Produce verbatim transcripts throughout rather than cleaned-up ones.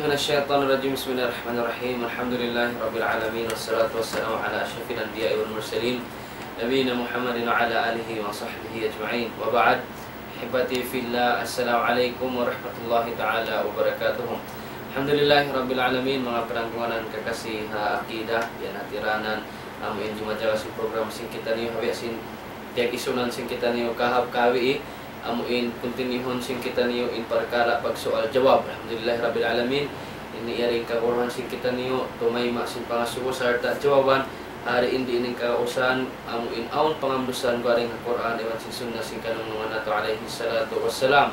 من الشيطان الرجيم. بسم الله الرحمن الرحيم. الحمد لله رب العالمين، والصلاة والسلام على أشرف الأنبياء والمرسلين، نبينا محمد وعلى آله وصحبه أجمعين. وبعد. أحبتي في الله، السلام عليكم ورحمة الله تعالى وبركاته. الحمد لله رب العالمين. Manga palanggungan kakasi ha akida, yan hatiranan, amu in jumajaga sin program sin kitaniyu, ha biya' sin tiyag-isunan sin kitaniyu kahap kawi, amu in kuntinyuhun sin kitaniyu in parkala' pagsual jawab. Alhamdulillah Rabbil Alamin. Ini yari in kaguruhan sin kitaniyu, tumayma' sin pangasubu sarta' jawaban, hari in di' in kagausan, amu in awn pangambusan garing ha Qur'an, iban sin sunnah sin kanungan natu' alayhi salatu wassalam.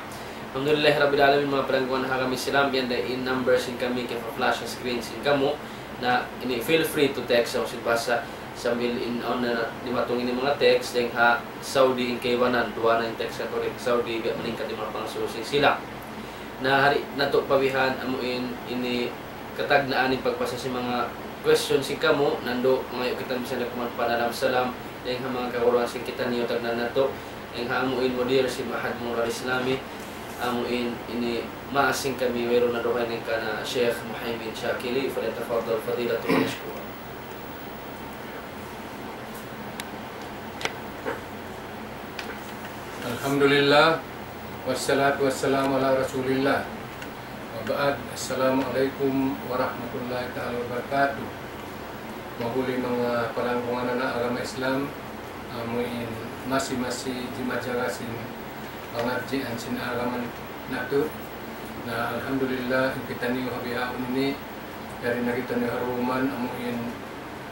Alhamdulillah Rabbil Alamin, manga palanggungan ha agama Islam, yan da in number sin kami kiyapa-flash ha screen sin kamu, na ini feel free to text sa sin bahasa sambil in awn na dimatung ini manga text, dayng ha Saudi in kaibanan, duwa na in text katu' dayng Saudi, biya' maningkat in manga pangasubu sin sila. Na hari natu' pabihan, amu in ini katagnaan in pagbasa sin manga question sin kamu, nandu' mangayu' kita misan da kuman panalam salam, dayng ha manga kaguruhan sin kitaniyu tagnaan natu', dayng ha amu in mudir sin Ma'had Munghar Islami, amu in ini maas sin kami wayruun na dugaing in kana Sheikh Muhaymin Shakili, فليتفضل فضيلته مشكورا. الحمد لله، والصلاة والسلام على رسول الله. وبعد، السلام عليكم ورحمة الله تعالى وبركاته. Mahuli manga palanggungan ha agama Islam, amu in masi-masi jimajaga sin pangadjian sin agama natu'. Na alhamdulillah, in kitaniyu ha bihaun ini, yari na kitaniyu ha duman, amu in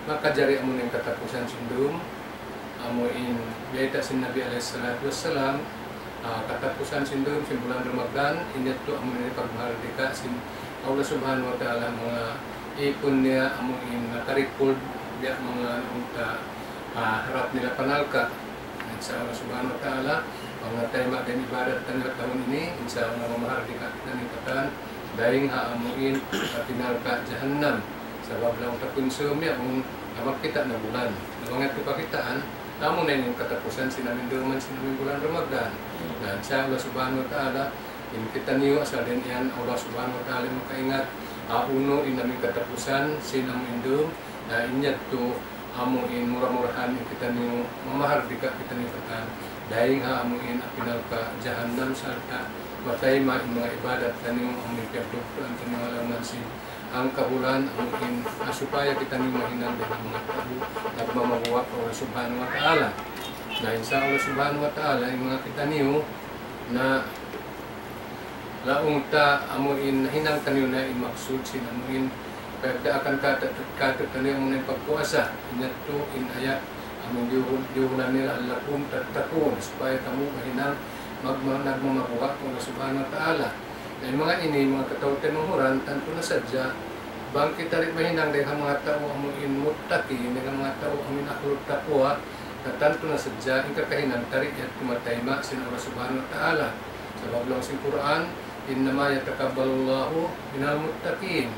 makajari amu in katapusan sin dum, amu in bayta' sin Nabi alayhi salatu wassalam, ah, katapusan sin dum sin bulan Ramadan, in yadtu amu in pagmahardika sin Allah Subhanahu wa Ta'ala, manga ipun niya amu in naka-record, biya' manga unta, ah, harap nila pa narka'. Insya Allah Subhanahu wa Ta'ala, bang natayma' da in ibadat taniyu ha tahun ini, insya Allah mamahardika taniyu katan dayng ha amu in api narka' jahannam. Sabab laung ta kunsum ya, amu in amu kita na bulan. Na bang yadtu kakitaan, amu na in katapusan sin amu in duman sin amu in bulan Ramadan. Na insya Allah Subhanahu wa Ta'ala, in kitaniyu asal dayn ha Allah Subhanahu wa Ta'ala makaingat, ah, unu in amu in katapusan sin amu in dum, na in yadtu amu in mura-murahan in kitaniyu mamahardika kitaniyu katan dayng ha amu in api narka' jahannam sarta' matayma' in manga ibadat taniyu amu in piyagdugtuan taniyu ha lawm sin hangkabulan amu in, ah, supaya kitaniyu mahinang dayn ha manga tau nagmamabuga' pa Allah Subhanahu wa Ta'ala. Na insya Allah Subhanahu wa Ta'ala, in manga kitaniyu na laung ta amu in nahinang taniyu na in maksud sin amu in pagdaakan katu', katu' taniyu amu in pagpuasa. In yadtu in ayat amu in diyuhul-, diyuhulan niya لعلكم تتقون, supaya kamu mahinang mag-, nagmamabuga' pa Allah Subhanahu wa Ta'ala. Na in manga ini, manga kataw-taymanghuran, tantu na sadja, bang kita di' mahinang dayn ha manga tau amu in muttaqin, dayn ha manga tau amu in ahlul taqwa, na tantu na sadja, in kakahinang ta di' yadtu matayma' sin Allah Subhanahu wa Ta'ala. Sabab laung sin Qur'an, إنما يتقبل الله من المتقين.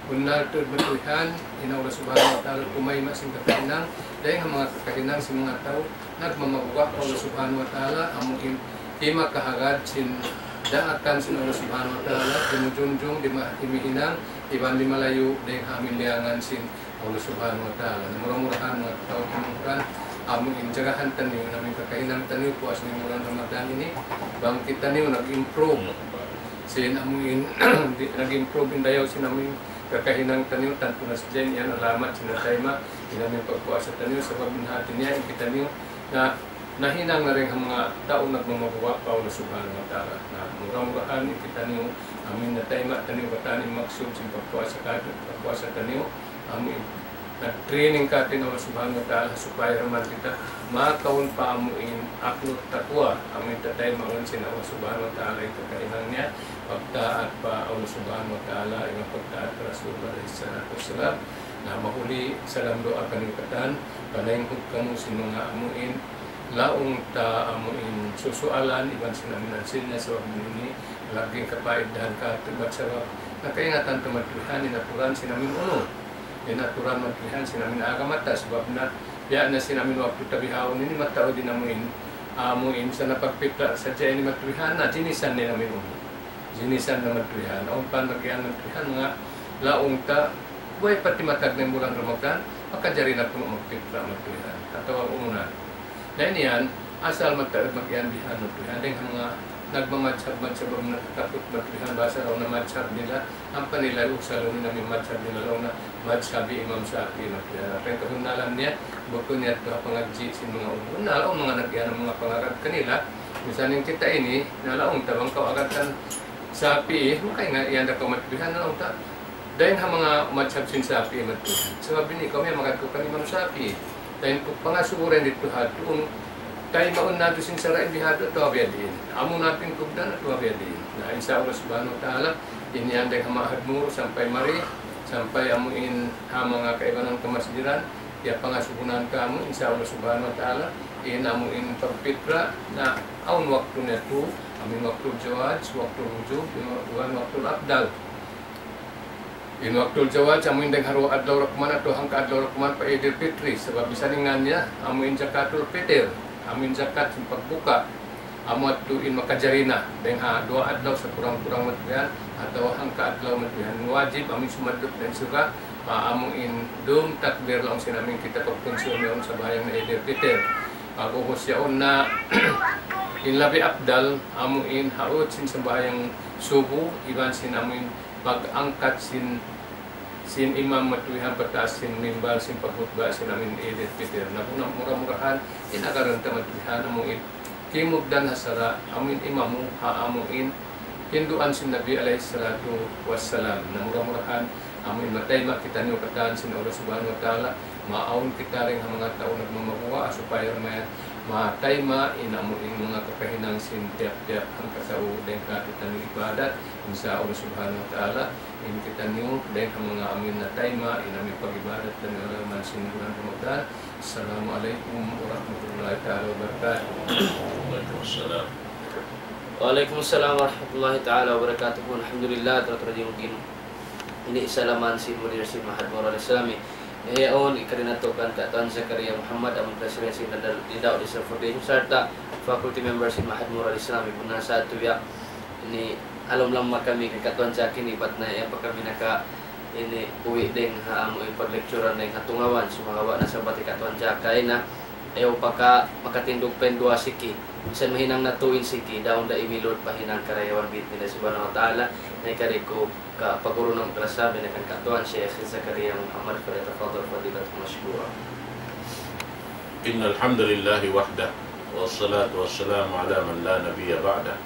Bunnal tuud matuhihan in Allah Subhanahu wa Ta'ala tumayma' sin kakahinang, dayng ha manga kakahinang sin manga tau nagmamabuga' pa Allah Subhanahu wa Ta'ala, amu in himakahagad sin daakan sin Allah Subhanahu wa Ta'ala, dimujunjung, dima-, dimihinang, iban dimalayu' dayng ha amu in liyangan sin Allah Subhanahu wa Ta'ala. Na mura-murahan manga kataw-taymanghuran, amu in jagahan taniyu, amu in kakahinang taniyu, puas sin bulan Ramadan ini, bang kitaniyu nag-improve sin amu in, di-, nag-improve in dayaw sin amu in kakahinang taniyu, tantu na sadja yan alamat sin natayma' in amu in pagpuasa taniyu, sabab in hati niya in kitaniyu na nahinang na dayn ha manga tau nagmamabuga' pa Allah Subhanahu wa Ta'ala. Na mura-murahan in kitaniyu, amu in natayma' taniyu katan in maksud sin pagpuasa katu', pagpuasa taniyu, amu in nag-training katu' in Allah Subhanahu wa Ta'ala supaya da man kita makaun pa amu in ahlut taqwa, amu in tataymaun sin Allah Subhanahu wa Ta'ala in kakahinang niya, pagtaat pa Allah Subhanahu wa Ta'ala, iban pagtaat pa Rasul alayhi salatu wassalam. Na mahuli salam duwaa kaniyu katan, panaynghud kamu sin manga amu in laung ta amu in susualan iban sin amu in ansin niya, sabab ini lagi' kapaiddahan katu', bat sabab nakaingatan ta matuhihan in aturan sin amu in unu, in aturan matuhihan sin amu in agama ta, sabab na biya' na sin amu in waktu ta bihaun ini mataud in amu in, amu in sa napagpita sadja ini matuhihan na jinisan in amu in unu. Jinisan na matuihan. Awn pa magiyan matuihan nga laung ta, way pa timatag na in bulan Ramadan, makajari na kunu' magpitra matuihan. Atawa umunan. Na ini yan, asal mataud magiyan bihan matuihan. Dayng ha manga nagmamadhab-madhab, amu in natatakut matuihan, bahasa laung na madhab nila, ampa nila usalun na in madhab nila laung na madhab Imam Shafi'i matuihan. Apa in kabunnalan niya, bukun niya tuha pangadji' sin manga ulama. Na laung manga nag-iyan manga pangagad kanila, misalnya kita ini, na laung ta bang kaw agad kan Shafi'i, makaingat iyan da kaw matuihan, laung ta. Dayng ha manga madhab sin Shafi'i matuihan. Sabab ini kami magad kaw kan Imam Shafi'i. Dayng ku pangasubu dayn didtu ha tuun, taymaun natu' sin sara' in bihadtu atawa biya' diin. Amu natu' in kubdan atawa biya' diin. Na, insya Allah subhanahu wa ta'ala, ini yan dayng ha mahadmur sampay mari, sampay amu in ha manga kaibanan kamasjidan, ya pangasubunan kamu, insya Allah subhanahu wa ta'ala, in amu in pagpitra, na awn waktu niya tu, amu in waktu jawaz, waktu wujub, iban waktu afdal. In waktu jawaz, amu in dayng ha duwa adlaw ra kuman atawa hangka adlaw ra kuman pa Idul Fitri, sabab misan in ngan niya, amu in Zakatul Fitr, amu in zakat sin pagbuka, amu yadtu in makajari na, dayng ha duwa adlaw sakurang-kurang matuihan, atawa hangka adlaw matuihan. Wajib, amu in sumaddut dayn surga', ah, amu in dum takbir laung sin amu in kita pagkunsum yaun sambahayang na Idul Fitr. Pag-ubus yaun na, in labi afdal, amu in haut sin sambahayang subu, iban sin amu in pag-angkat sin, sin imam matuihan pataas sin mimbar sin paghutba sin amu in Idul Fitr. Na mura-murahan, in agarun ta matuihan, amu in kimugdan ha sara', amu in imamu, ha amu in hinduan sin Nabi alayhi salatu wassalam. Na mura-murahan, amu in matayma' kitaniyu katan sin Allah subhanahu wa ta'ala, maawn kita dayng ha manga tau nagmamabuga', supaya maya matayma' in amu in manga kakahinang sin tiyap-tiyap hangkatau dayng ha kitaniyu ibadat, insya Allah subhanahu wa ta'ala, in kitaniyu dayng ha manga amu in natayma', in amu in pag-ibadat taniyu ha lawm sin bulan Ramadan. Assalamu alaykum warahmatullahi ta'ala wabarakatuh. Waalaikumsalam. Waalaikumsalam warahmatullahi ta'ala wabarakatuh. Alhamdulillah, tuud-tuud in ini salaman sin mudir sin Mahad Mural Islami. Eh, yaun, ikari natu' kan Katuan Zakaria Muhammad, amun president sin Dal-, Dindao Islam Foundation, sarta' faculty member sin Mahad Mural Islami. Bunnal sa tuud ya, ini alum lamma kami kan Katuan Zaki ini, bat na yan pa kami naka ini uwi' dayng ha amu in paglecturan dayng ha Tungawan, sumagawa' na sabab hi Katuan Zaki na, ayaw pa ka makatindug pa in duwa siki. Misan mahinang na tuud in siki, daun da imilud pa hinang karayawan bi'idhnillah subhanahu wa ta'ala, na ikari ku ka paguru namu' kalasa, binakan Katuan Sheikh Zakaria Muhammad, falyatafaddal fadilatuhu mashkura. إن الحمد لله وحده، والصلاة والسلام على من لا نبي بعده،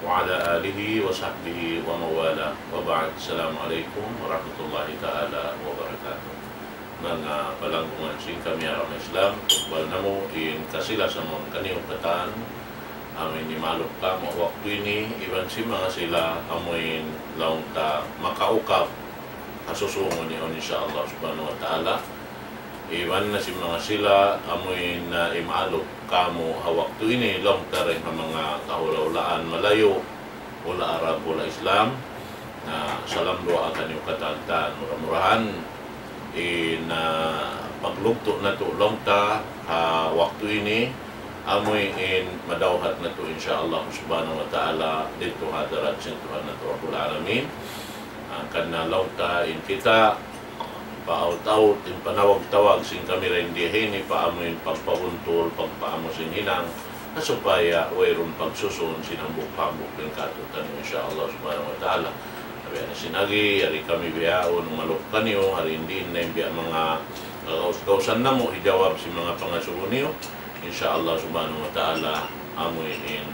وعلى آله وصحبه ومن والاه، وبعد. السلام عليكم ورحمة الله تعالى وبركاته. Manga palanggungan sin kami agama Islam, tukbal namu' in kasi-lasa mawn kaniyu katan, amu in imalup kamu waktu ini, iban sin manga sila, amu in laung ta makaukab ha susungun yaun, insya Allah subhanahu wa ta'ala. Iban na sin manga sila, amu in, ah, imalup kamu ha waktu ini, laung ta dayng ha manga kahula'-hulaan malayu', hula' Arab, hula' Islam. Na, salam duwaa kaniyu katan, mura-murahan in, ah, paglugtu' natu' laung ta ha waktu ini, amu in madawhat natu', insya Allah subhanahu wa ta'ala, didtu ha hadarat sin Tuhan natu' Rabbul Alamin. Ah, karna' laung ta in kita paawt-awt in panawag-tawag sin kami dayn di ha ini pa amu in pagpabuntul, pagpaamu sin hinang, na supaya wayruun pagsusun sin hambuuk-hambuuk dayn kātu'niyu, insya Allah subhanahu wa ta'ala. Biya' na sin agi, yari kami bihaun, umalup kaniyu, hari in diin na in biya' manga kagaus-gausan namu', hijawab sin manga pangasubu niyu, insya Allah subhanahu wa ta'ala, amu in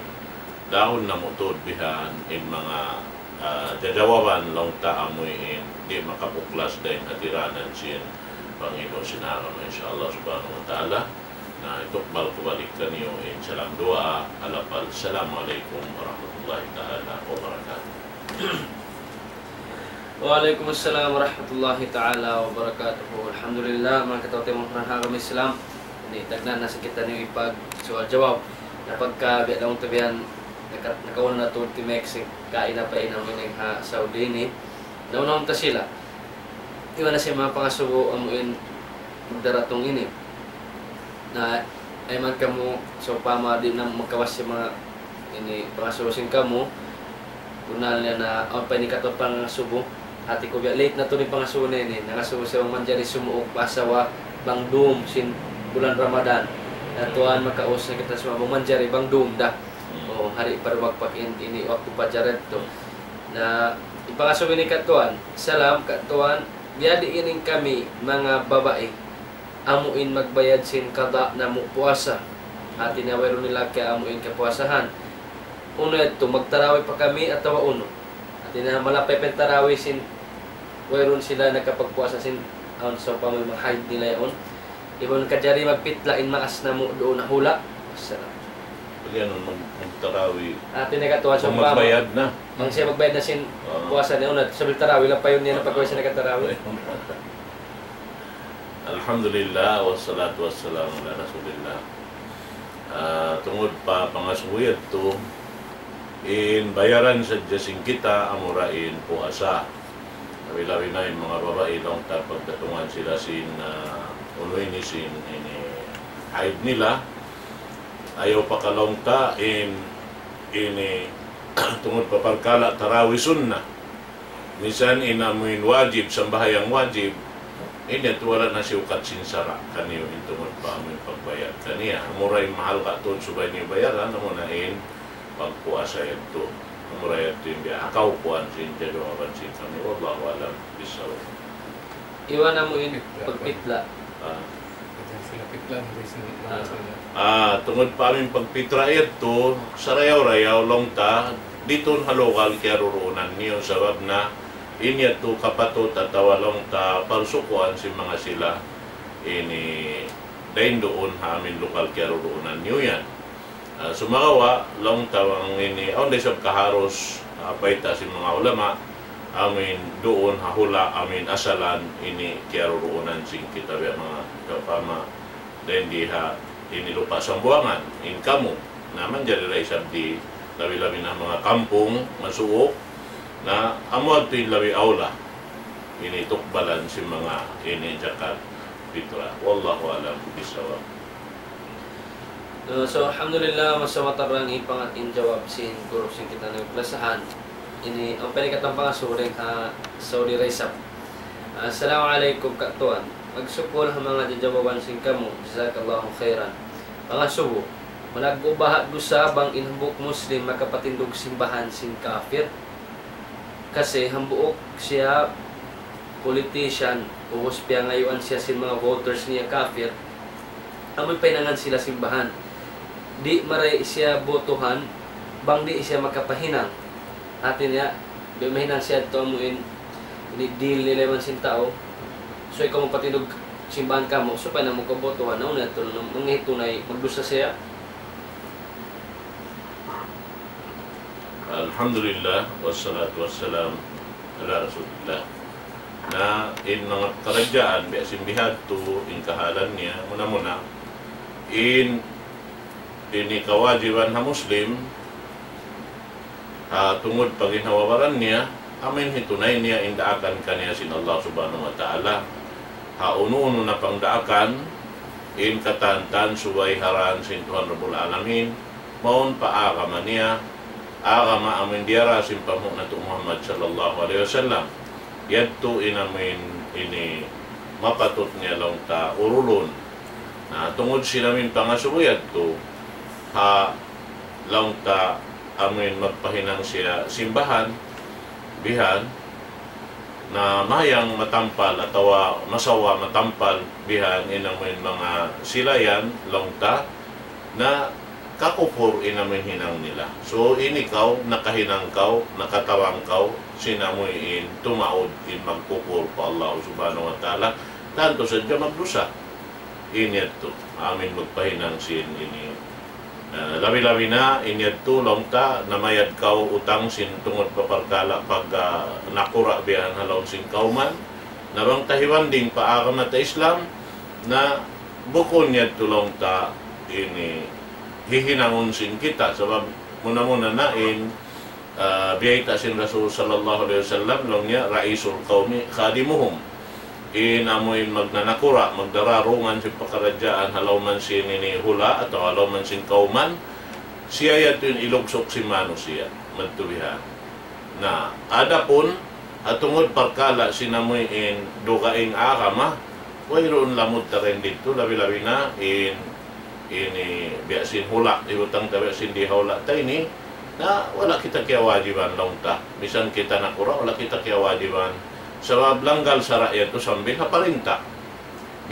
dahun namu' tuud bihan in manga, ah, jajawaban laung ta amu in di' makapuklas dayn ha tiranan sin panginu' sin agama, insya Allah subhanahu wa ta'ala. Na, itukbal ku balik kaniyu in salam duwaa, ha lapal, Assalamu alaykum warahmatullahi ta'ala wabarakatuh. Wa alaykum assalam warahmatullahi ta'ala wabarakatuh. Alhamdulillah, manga kataymanghuran ha agama Islam. Ini, tagnaan na sin kitaniyu ipagsual-jawab. Na pagka biya' laung ta bihan, naka-, nakauna na tuud ti Mexico, kaina pa in amu in ha Saudi ini. Nauna-una ta sila. Iban na sin manga pangasubu amu in daratung ini. Na, ayaw man kamu, sawpama di' na makawas sin manga ini pangasubu sin kamu, Bunnal niya na awn pa ini katu' pangasubu. Hati ku biya' late na tuud in pangasubu niya ini. Nangasubu siya bang manjari sumuuk pa asawa bang dum sin bulan Ramadan. Na tuwan, makaus na kita sumama bang manjari bang dum da. O, hari pa dumagpak in, ini waktu pajar yadtu. Na in pangasubu ini katu', salam katu', biya' diin in kami manga babai amu in magbayad sin qada namu' puasa. Hati niya wayruun nila kaamu in kapuasahan. Unu yadtu, magtarawih pa kami atawa unu? Hati niya malapay pa in tarawih sin wayruun sila nakapagpuasa sin, awn sawpama manga haid nila yaun. Iban kajari magpitla in maas namu' duun ha hula'. Wassalam. Pag yan, mag-, magtarawih. Hati niya katu', bang sawpama magbayad na. Bang siya magbayad na sin Ah. puasa niya, unu, sambil tarawih, lapayun niya na pagkaway siya nakatarawih. Alhamdulillah, wassalatu wassalamu ala rasulillah. Ah, tungud pa pangasubu yadtu, in bayaran sadja sin kita, amura in puasa. Labi-labi na in manga babai, laung ta pagdatungan sila sin, ah, unu ini sin, ini, haid nila. Ayaw pa ka laung ta in, ini, tungud pa parkala' tarawih sunnah. Minsan in amuin wajib, sambahayang wajib, in yadtu wala' na siyukat sin sara' kaniyu in tungud pa amuin pagbayad kaniya. Amura in mahalga' tuud subay niyu bayaran, amuna in pagpuasa yadtu. Amura yadtu in biya' akaw kuwan sin jawaban sin kami. Wallahu a'lam bissawab. Iban amuin pagpitla. Ah. Sila pitla na rin sila. Ah, tungud pa amuin pagpitla yadtu, sarayaw-rayaw laung ta, didtu ha lugal kiyaruruunan niyu, sabab na in yadtu kapatut atawa laung ta parsukuan sin manga sila ini dayn duun ha amuin lugal kiyaruruunan niyu yan. Ah, sumagawa', laung ta bang ini, awn da isab kaharus, ah, bayta' sin manga ulama, amuin duun ha hula', amuin asalan, ini kiyaruruunan sin kita biya' manga, sawpama, dayn di ha, ini lupa' Sambuwangan, in kamu, na manjari da isab di, labi-labi na manga kampung, masuuk, na amu yadtu in labi awla, ini tukbalan sin manga, ini jakat pitra. Wallahu a'lam bissawab. Uh, so, alhamdulillah, masa matarang in pangatin jawab sin guru sin kita na klasahan. Ini, awn pa ini katan pangasubu dayn ha Saudi Raisab. Assalamu alaykum, Ka' Tuan. Magsukul ha manga jawaban sin kamu. Jazakallahu khairan. Pangasubu, malaggu' baha' dusa bang in hambuuk Muslim makapatindug simbahan sin kafir? Kasi hambuuk siya politician, ubus piyangayuan siya sin manga voters niya kafir, amu in pahinangan sila simbahan. Di' marayaw siya botohan, bang di' siya makapahinang. Hati niya, di' mahinang siya yadtu amu in, ini deal nila iban sin tau. So, ikaw magpatindug simbahan kamu, supaya na mu kabotohan, na unu yadtu, na mangahitunay, magdusa siya. Alhamdulillah, wassalatu wassalam ala rasulillah. Na in manga pakaradjaan, biya' sin bihadtu, in kahalan niya, muna-muna, in, ini kawajiban ha Muslim, ha, tungud pa ginhawa-baran niya, amuin hitunay niya in daakan kaniya sin Allah Subhanahu wa Ta'ala. Ha unu-unu na pangdaakan, in katan-katan subay ha daakan sin Tuhan Rabbul Alamin, mawn pa agama niya, agama amuin diyara sin panghu' natu' Muhammad sallallahu alayhi wasallam. Yadtu in amuin ini mapatut niya laung ta urulun. Na, tungud sin amuin pangasubu yadtu, ha laung ta amuin magpahinang siya simbahan, bihan, na mayang matampal atawa masawa matampal bihan in amuin manga sila yan, laung ta, na kakupur in amuin hinang nila. So, ini kaw, nakahinang kaw, nakatabang kaw, sin amuin tumaud in magkupur pa Allah Subhanahu wa Ta'ala, tantu sadja magdusa. In yadtu, amuin magpahinang sin ini. Ah, labi-labi na, in yadtu, laung ta, namayad kaw utang sin tungud pa parkala' pag, ah, nakura' biya' ha lawm sin kawman. Na bang ta hibanding pa agama ta Islam, na bukun yadtu laung ta ini hihinangun sin kita. Sabab muna-muna na in, ah, biyayta' sin Rasul sallallahu alayhi wasallam, laung niya, رئيس القوم خادمهم. In amuin magnanakura', magdararungan sin pakaradjaan, ha lawm sin ini hula', atawa ha lawm sin kawman, siya yadtu in ilugsuk sin manusiya', madtu bihan. Na, adapun, ha tungud parkala' sin amuin dugaing agama, wayruun lamud ta dayn didtu, labi-labi na in, ini biya' sin hula', hibutang ta biya' sin di ha hula' ta ini, na wala' kita kiyawajiban laung ta. Misan kita nakura', wala' kita kiyawajiban. Sabab langgal sara' yadtu sambil ha parinta.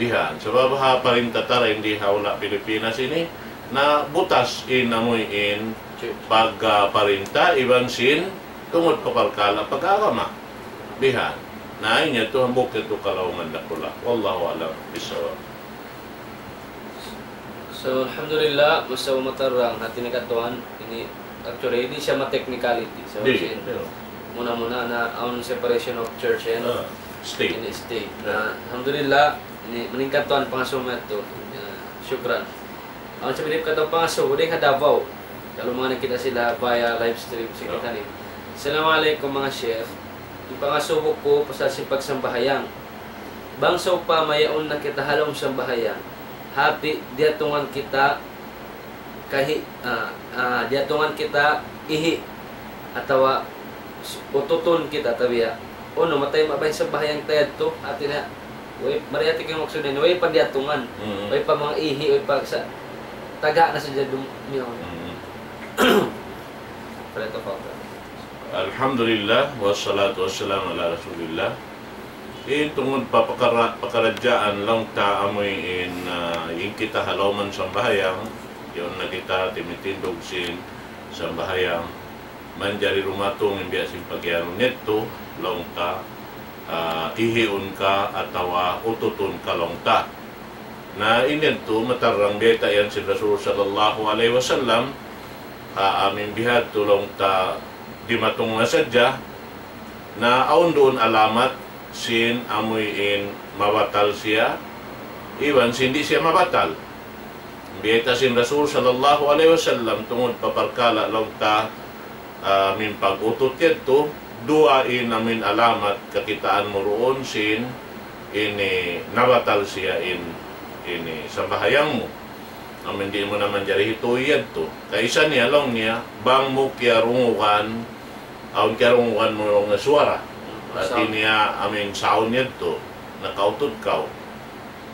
Bihan. Sabab ha parinta ta dayn di ha hula' Pilipinas ini, na butas in amuin pagparinta iban sin tungud pa parkala' pag-agama. Bihan. Na, in yadtu hambuuk yadtu kalaungan dakula'. Wallahu a'lam bissawab. So, alhamdulillah, masa matarang hati ni katuan. Ini, actually, di' siya ma-technicality. So, di', sin-, di'. Muna-muna na awn separation of church and, ah, state. And state. Na, alhamdulillah, ini maningkat tuan pangasubu yadtu. Na, shukran. Awn sa' bilib katuan pangasubu, di' ha Davao. Kalu manga nakita' sila via live stream, sa' kita ini. Assalamualaikum, manga sheikh. In pangasubu ku pasal sin pagsambahayang. Bang sawpama yaun na kita ha lawm sambahayang, hati diyatungan kita kahi, ah, ah, diyatungan kita ihi' atawa s-, ututun kita tabiya'. Unu, matay mabahin sambahayang ta yadtu, hati niya, way, mari hati kaw maksud niya, way pa diyatungan, mm, way pa manga ihi', way pa sa-, taga na sadja dum-, niya. Mm. Pala tafadhal. Alhamdulillah, wassalatu wassalamu ala rasulillah. In tungud pa pakara-, pakaradjaan laung ta amuin, ah, in kita ha lawm sambahayang, yaun na kita timitindug sin sambahayang, manjari dumatung in biya' sin pagiyanun yadtu, laung ta, ah, ihiun ka atawa ututun ka laung ta. Na in yadtu matarang biyayta' yan sin Rasul sallallahu alayhi wasallam, ah, amuin bihadtu laung ta dimatung na sadja, na awn duun alamat sin amuin mabatal siya, iban sin di' siya mabatal. Biyayta' sin Rasul sallallahu alayhi wasallam tungud pa parkala' laung ta, ah, amuin pag-utut yadtu, duwa in amuin alamat kakitaan mu duun sin ini nabatal siya in, ini sambahayang mu. Amuin di' mu na manjari hituy yadtu. Kaisa niya laung niya, bang mu kiyarungugan, awn kiyarungugan mu laung niya suwara. Hati niya amuin sound yadtu, nakautut kaw.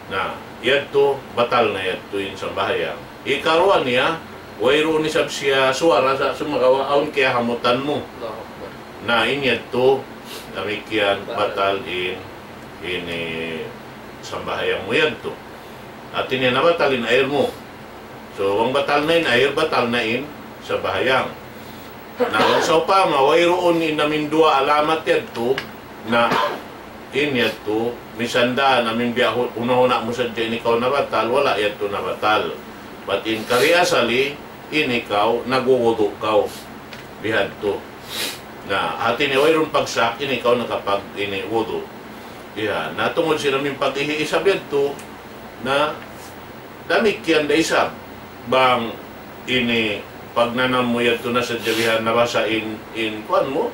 Na, yadtu, batal na yadtu in sambahayang. Hikaruwa niya, wayruun isab siya suwara sa' sumagawa' awn kiyahamutan mu. Allahu Akbar. Na, in yadtu, damikkiyan, batal. Batal in, ini sambahayang mu yadtu. Hati niya nabatal in ayr mu. So, bang batal na in ayr, batal na in sambahayang. Na, bang sawpama, wayruun in amuin duwa alamat yadtu, na in yadtu, misan da na amuin biya' hu-, huna-huna mu sadja in ikaw nabatal, wala' yadtu nabatal. Bat in kari asali, in ikaw, nagwudu' kaw. Bihadtu. Na, hati niya wayruun pagsak, in ikaw nakapag-, ini, wudu'. Iya, na tungud sin amuin pag-ihi isab yadtu, na damikkiyan da isab. Bang ini pagnanam mu yadtu na sadja bihan nabasa in, in kuwan mu,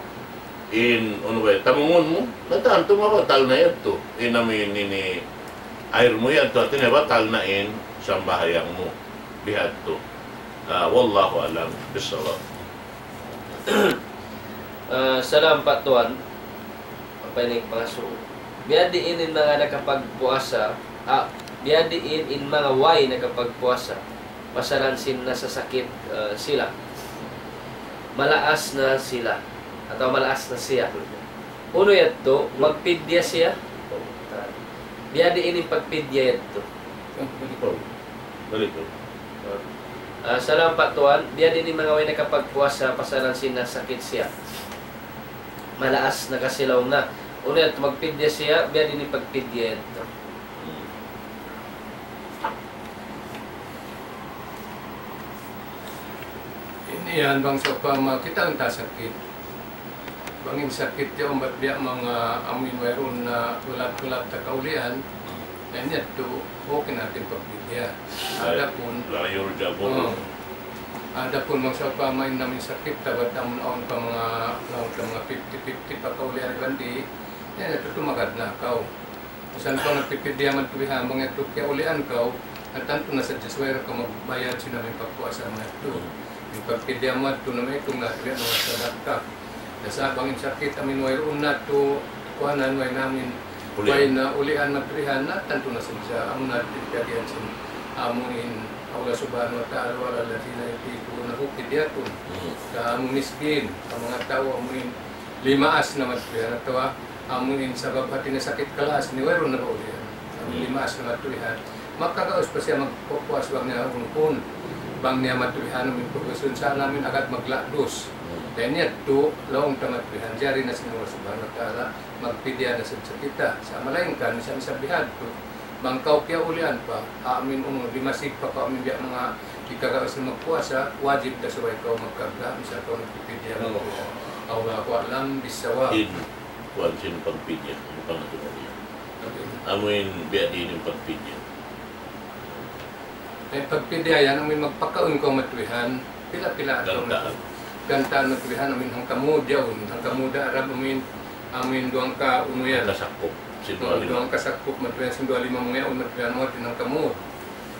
in, unu ba, tamungun mu, na tantu mabatal na yadtu. In amuin ini ayr mu yadtu, hati niya batal na in sambahayang mu. Bihadtu. Ah, wallahu a'lam bissawab. Ah, salam pa tuwan. Apa ini pangasubu? Biyadiin in manga nakapagpuasa, ah, biyadiin in manga way nakapagpuasa, pasalan sin nasasakit, ah, sila. Malaas na sila, atawa malaas na siya. Unu yadtu, magpidya siya? Biyadiin in pagpidya yadtu? Balik ko. Ah, salam pa tuwan, biyadiin in manga way nakapagpuasa, pasalan sin nasakit siya. Malaas na kasi laung na. Unu yadtu, magpidya siya, biyadiin in pagpidya yadtu? Ini yan, bang sawpama kita' in sakit. Bang in sakit yan, bat biya' manga amuin wayruun na tulad-tulad ta kaulian, na in yadtu, okay na in pagpidya. Adapun, la yurja burru. Oh. Adapun bang sawpama in amuin sakit ta, bat amun awn pa manga, awn pa manga fifty fifty pa kaulian iban di', yan yadtu tumagad na kaw. Misan kaw nagpipidya madtu bihan, bang yadtu kiyaulian kaw, na tantu na sadja subay da kaw magbayad sin amuin pagpuasa mu yadtu. In pagpidya mu yadtu na maitung na tuud yan manga sadakka. Na sa' bang in sakit amin wayruun natu' kuanan, way namin, way na ulian matuihan, na tantu na sadja, amu na in piyag'iyan sin amu in Allah Subhanahu wa Ta'ala, وعلى الذين يطيقونه فدية. Hmm. Ka amu miskin, ka manga tau amu in limaas na matuihan atawa amu in sabab hati niya sakit kalaas niya wayruun na ba ulian. Amu in limaas na matuihan. Makagaus pa siya magpuas bang niya unu kun, bang niya matuihan amu in pag'usun sa' amin agad magla'dus. Hmm. Dayn yadtu, laung ta matuihan, jari na sin Allah Subhanahu wa Ta'ala, magpidya na sadja kita. Sa' malaingkan, misan sa bihadtu, bang kaw kiyaulian pa, amin unu, dimasig pa kaw amin biya' manga ikagaus na magpuasa, wajib da subay kaw magkagda, misan kaw nagpipidya. Oo. Allahu a'lam bissawab. In, kuwan sin pagpidya, in pangatungan niya. Okay. Amu in biya' diin in pagpidya. Eh, pagpidya yan, amin magpakaun kaw matuihan, pila-pila kaw. Gantaan. Gantaan matuihan, amin hangkamud yaun, hangkamud Arab, amin, amin duwang ka unu yan. Kasakup, sin duwa lima. Duwang kasakup matuihan, sin duwa lima manga yaun matuihan, amu in hangkamud.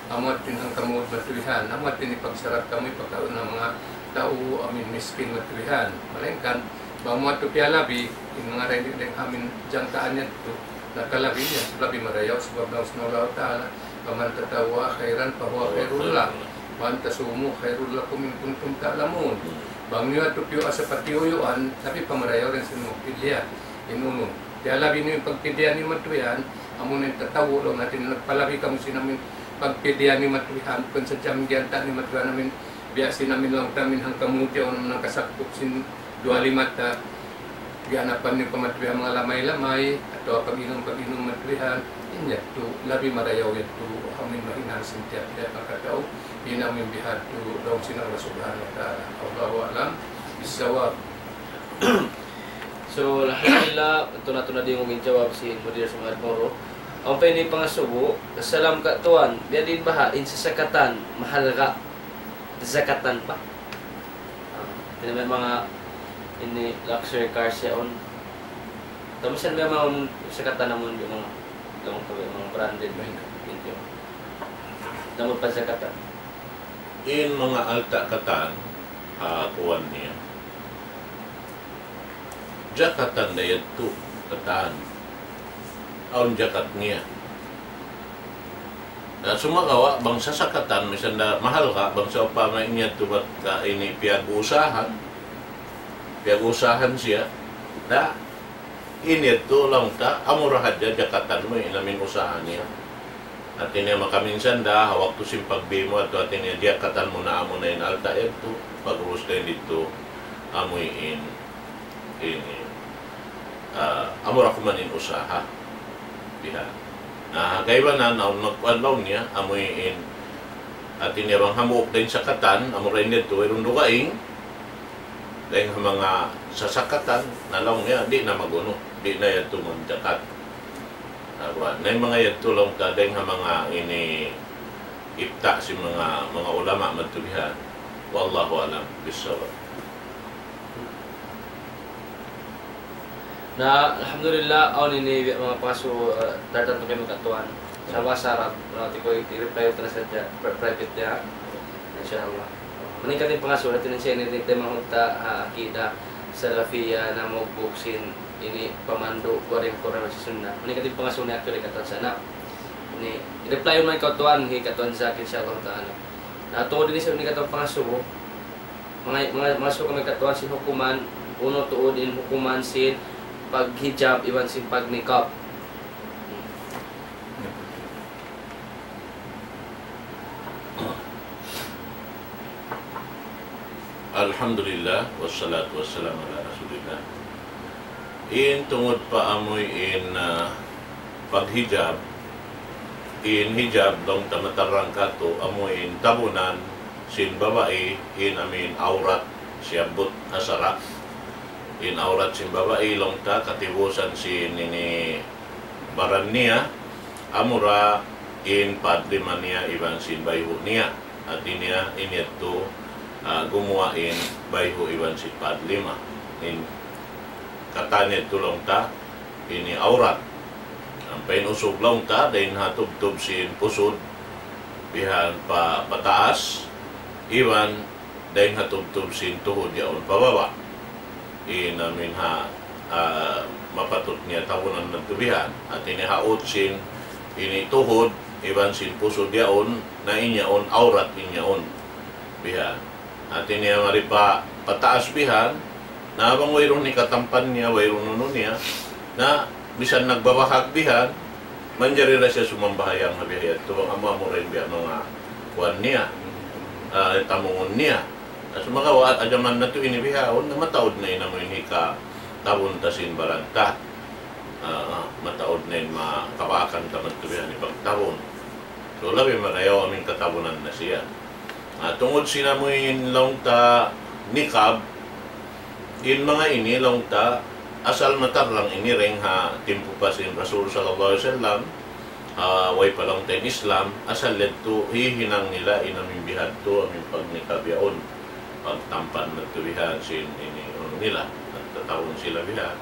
Amu in hangkamud matuihan, amu in pagsarat kamu, ipakaun ha manga tau, amin miskin matuihan. Malaingkan, bang amu yadtu piyalabi, in manga dayn, dayn ha amin jangkaan yadtu, nakalabi niya, labi marayaw, sabab laung sin Allah Ta'ala, فمن تطوع خيرا فهو خير له وأن تصوموا خير لكم إن كنتم تعلمون. Bang niyu yadtu piyuasa patiyuyuan, labi pa marayaw dayn sin magpidya. In unu, piyalabi niyu in pagpidya niyu matuihan, amu in tatawwu' laung, hati niya nagpalabi kamu sin amu in pagpidya niyu matuihan, bukun sadja amu in giyanta' niyu matuihan amu in biya' sin amu in laung ta amu in hangkamud yaun, amu in kasakup sin duwa lima ta, giyanapan niyu pa matuihan manga lamay-lamay, atawa pag-inum-pag-inum matuihan, in yadtu, labi marayaw yadtu, amu in mahinang sin tiyap-tiyap hangkatau, in amu in bihadtu, laung sin Allah Subhanahu wa Ta'ala. Allahu a'lam bissawab. So, alhamdulillah, tuna-tuna di' mu ginjawab sin Mudir Sumad Moro. Awn pa ini pangasubu, salam ka tuan, biya' diin baha' in sasakatan, mahalga', zakatan pa. Ah, di' na manga ini luxury cars yaun. Tamusan na manga sakatan namun yung mga, yung mga branded na yun. Namun pa zakatan. In manga alta' katan, ah, kuwan niya. Jakatan da yadtu, katan. Awn jakat niya. Na sumagawa', bang sasakatan, misan da mahalga', bang sawpama in yadtu bat ka ini piyag-usahan, piyag-usahan siya, na in yadtu laung ta, amura hadja jakatan mu in amin usaha niya. Hati niya makaminsan da, ha waktu sin pagbi mu, atu hati niya jakatan mu na amu na in alta' yadtu, pag-ubus da in didtu, amu in ini, ah, amura kuman in usaha. Bihan. Na, kaibanan, awn magkuan laung niya, amu in, hati niya bang hambuuk dayn sakatan, amura in yadtu, wayruun dugaing, dayn ha manga sasakatan, na laung niya, di' na magunu, di' na yadtu magjakat. Na, kuwan, na in manga yadtu laung ta, dayn ha manga ini, ifta sin manga, manga ulama madtu bihan. Wallahu a'lam bissawab. Na, alhamdulillah, awn ini manga pangasubu, eh, tartantu kaymu katuan. Sa' bahasa Arab, na, hati ku i-reply ta na sadja, pri-, private niya. Insha Allah. Maningkat in pangasubu, hati niya siya ini, di' taymahut ta, ha, akida, salafiyya, na magbuk sin, ini, pamandu', kuwan in Qur'an sin Sunnah. Maningkat in pangasubu niya, actually, katuan sana. Ini, reply man katuan, hi katuan Zaki, insha Allah ta'ala. Na, tungud ini sa ini katuan pangasubu, manga, manga, mangasubu kami katuan sin hukuman, unu tuud in hukuman sin paghijab iban sin pagniqab. Alhamdulillah, wassalatu wassalamu ala rasulillah. In tungud pa amuin, ah, paghijab, in hijab, laung ta matarrang katu', amuin tabunan sin babai, in amuin awrat, siyabbut ha sara'. In awrat sin babai, laung ta katibusan sin ini baran niya, amura in padlima niya iban sin bayhu' niya. Hati niya, in yadtu, ah, gumuwa' in bayhu' iban sin padlima. In katan yadtu laung ta, ini awrat. Ampa in usug laung ta, dayn ha tubtub sin pusud, bihan pa, pataas, iban dayn ha tubtub sin tuhud yaun pababa'. In amin ha, ah, mapatut niya tabunan na tubihan. At ini ha ut sin, ini tuhud, iban sin pusud yaun, na in yaun, awrat in yaun. Bihan. At ini mari pa, pataas bihan, na bang wayruun hikatampan niya, wayruun unu niya, na bisan nagbabahag bihan, manjari ra siya sumambahayang na bihan yadtu, bang amu-amu ra in biya' manga kuwan niya, ah, tamungun niya. Na sumagawa', ha jaman natu' ini bihaun, na mataud na in amu in hikatabun ta sin baran ta. Ah, mataud na in ma-, kabaakan ta madtu bihan hipagtabun. So, labi marayaw amin katabunan na siya. Ah, tungud sin amu in laung ta niqab, in manga ini laung ta asal matarrang ini dayn ha timpu pa sin Rasul sallallahu alayhi wasallam, ah, way pa laung ta in Islam, asal yadtu hihinang nila in amin bihadtu, amin pagniqab yaun. Pagtampan madtu bihan sin ini, unu nila, nagtataun sila bihan.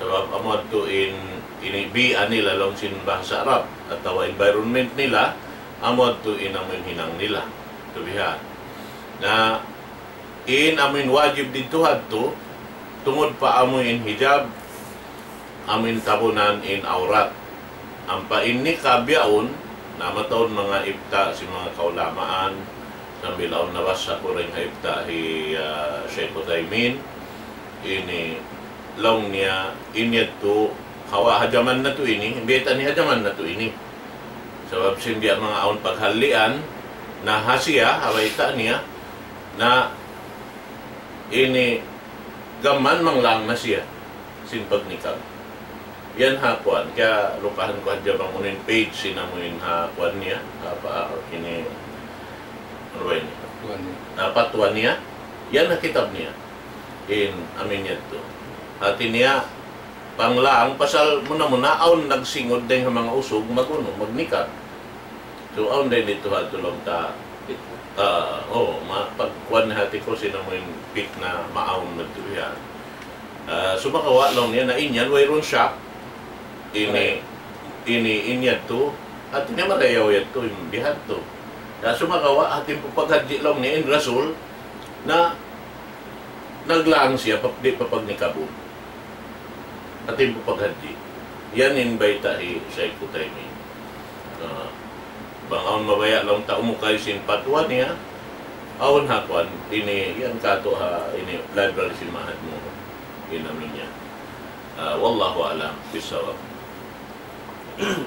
Sabab amu yadtu in, ini bi'a nila laung sin bahasa Arab, atawa environment nila, amu yadtu in amu in hinang nila. Tubihan. Na, in amu in wajib didtu hadtu, tungud pa amu in hijab, amu in tabunan in awrat. Ampa in niqab yaun, na mataud manga ifta sin manga kaulamaan, sambil awn nabasa ku dayn ha ifta hi, ah, Shaykh Uthaymin, ini laung niya, in yadtu, hawa ha jaman natu' ini, biyayta' niya ha jaman natu' ini. Sabab sin biya' manga awn paghallian, na ha siya, ha bayta' niya, na ini gam mayan manglang na siya, sin pagniqab. Yan ha kuwan, kaya lupahan ku hadja bang unu in page sin amu in ha kuwan niya, apa, ini, unu ba ini? Fatwa niya. Ah, fatwa niya, yan ha kitab niya. In, amu in yadtu. Hati niya, panglang, pasal muna-muna, awn nagsingud dayn ha manga usug, mag-unu, magniqab. So, awn dayn didtu ha tulung ta. Ah, oh, ma-, pagkuwan hati ku sin amu in fitna maawn madtu bihan. Ah, sumagawa' laung niya, na in yan, wayruun shak. Ini, ini, in yadtu. Hati niya marayaw yadtu, in bihadtu. Na sumagawa', ha timpu paghadji laung niya, in Rasul, na naglaang siya, pa, di' pa pagniqabun. Ha timpu paghadji. Yan in bayta' hi Shaykh Uthaymin. Ah, bang awn mabaya' laung ta umukay sin fatwa niya, awn ha kuwan, ini, yan katu' ha, ini, library sin Ma'had Nur. In amu in yan. Ah, wallahu a'lam bissawab.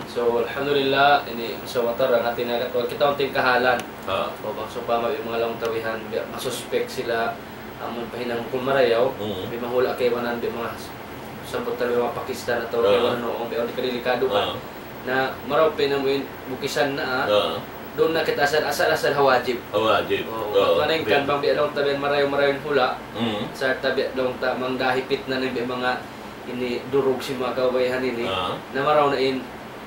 So, alhamdulillah, ini, so, matarrang hati na kat-, kita' unting kahalan. Ha. O, bang sawpama, in manga laung ta bihan, biya' masuspek sila, amun pahinang bukun marayaw, mm, biya' mahula' kaibanan, biya' manga samput ta biya' manga Pakistan atawa, ah, kaibanan, o, biya' di' kadelikado pa. Ah. Na, marayaw pa in amu in bukisan na, ah. Ah. Duun na kita asal, asal, asal ha wajib. Ha wajib. O, ah, marayaw, bang biya' laung ta bihan marayaw, marayaw in hula', mm, sarta' biya' laung ta manggahi pitna na biya' manga ini durug sin manga kababaihan ini, ah, na marayaw na in,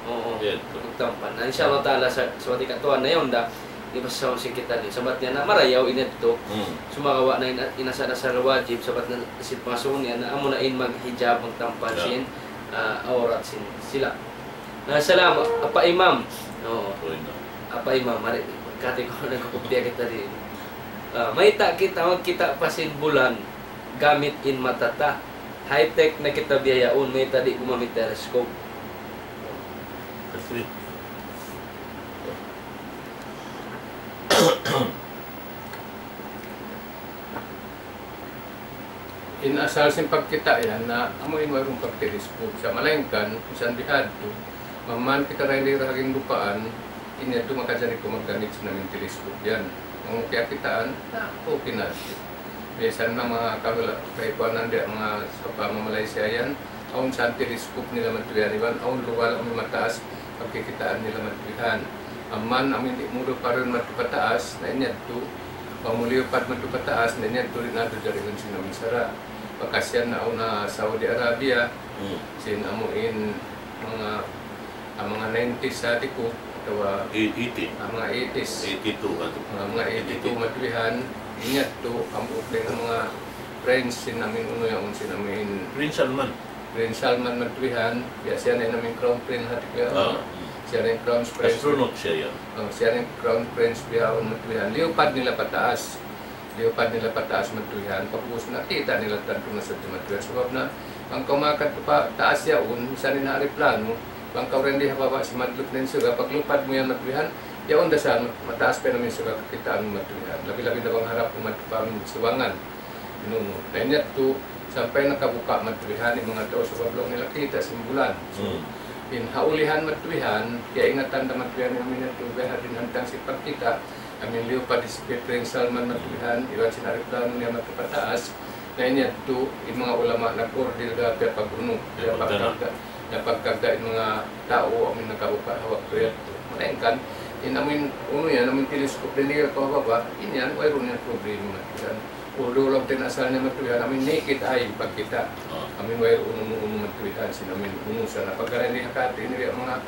oo, yan, pagtampan. Na, insha Allah ta'ala, sa, sa wati katuan na yan da, di ba sa sin kita ni, sabat niya na marayaw in yadtu. Hmm. Sumagawa' na in, in asal-asal wajib, sabat na sin pangasubu niya, na amu na in maghijab, magtampan, ya, sin, ah, awrat sin sila. Na, salam, Apa Imam. Oo. Uy, na. Apa Imam, mari, kati ku, nagkukupya kita di. Ah, mayta' kita magkita' pa sin bulan, gamit in mata ta. High-tech na kita bihaun, mayta' di' gumamit telescope. Kasi, in asal sin pagkita' yan na amu in wayruun pag-telescope. Sa' malayngkan, minsan bihadtu, maman kita dayn di ha ginlupaan, in yadtu makajari kaw maggamit sin amu in telescope yan. Bang mu kiyakitaan, na, okay na. Biya' sin manga kahula', kaibanan di' manga sawpama Malaysia yan, awn sa telescope nila madtu yan, iban awn luwal amu in mataas, pagkikitaan nila madtu yan. Amu in amu in di' mu lupad madtu pataas, na in yadtu, bang mu liyupad madtu pataas, na in yadtu di' na tuud jarihan sin amu in sara'. Bakas yan na awn ha Saudi Arabia, hmm, sin amu in manga, ah, manga nineties sa tiku, atawa, e-, eighty. Ah, manga eighties. Eighty-two katu'. Ah, manga eighty-two madtu yan, in yadtu, amu in manga prince sin amu in unu yaun sin amu in Prince Salman. Prince Salman madtu yan, biya' siya na in amu in Crown Prince hati ku yan. Ah. Siya na in Crown Prince. Astronaut siya yan. Oh, siya na in Crown Prince bihaun madtu yan. Liyupad nila pataas. Liyupad nila pataas matuwihan, pag'ubus nakita' nila tantu na sadja matuwihan. Sabab na, bang kaw makadtu pa taas yaun, misan in ha ariplanu, bang kaw dayn di ha baba' sin madluk na in surga', paglupad mu yan matuwihan, yaun da sa mataas pa in amu in surga' kakitaan mu matuwihan. Labi-labi na bang harap mu madtu pa amu in subangan. Unu-unu. Na in yadtu, sampay nakabuka' matuwihan in manga tau sabab laung nila kita' sin bulan. So, Hmm. in ha ulihan matuwihan, kiyaingatan da matuwihan in amu in yadtu, biya' ha diin hantang sin pagkita', amu in liyupad hi Speaker Salman matuwihan, iban sin ariplanu niya madtu pataas, na in yadtu, in manga ulama nag-order da biya' pag-unu, biya' Biya' pagdana. pagkagda, biya' pagkagda in manga tau, amu in nakabuka' ha waktu yadtu. Malaingkan, in amu in unu yan, amu in telescope dayn di ha baba', in yan, wayruun yan problema matuwihan. Although laung ta in asal niya matuwihan, amu in naked eye, pagkita'. Ah. Amu in wayruun unu-unu matuwihan, sin amu in unu sa na pagka dayn di ha katu' ini biya' manga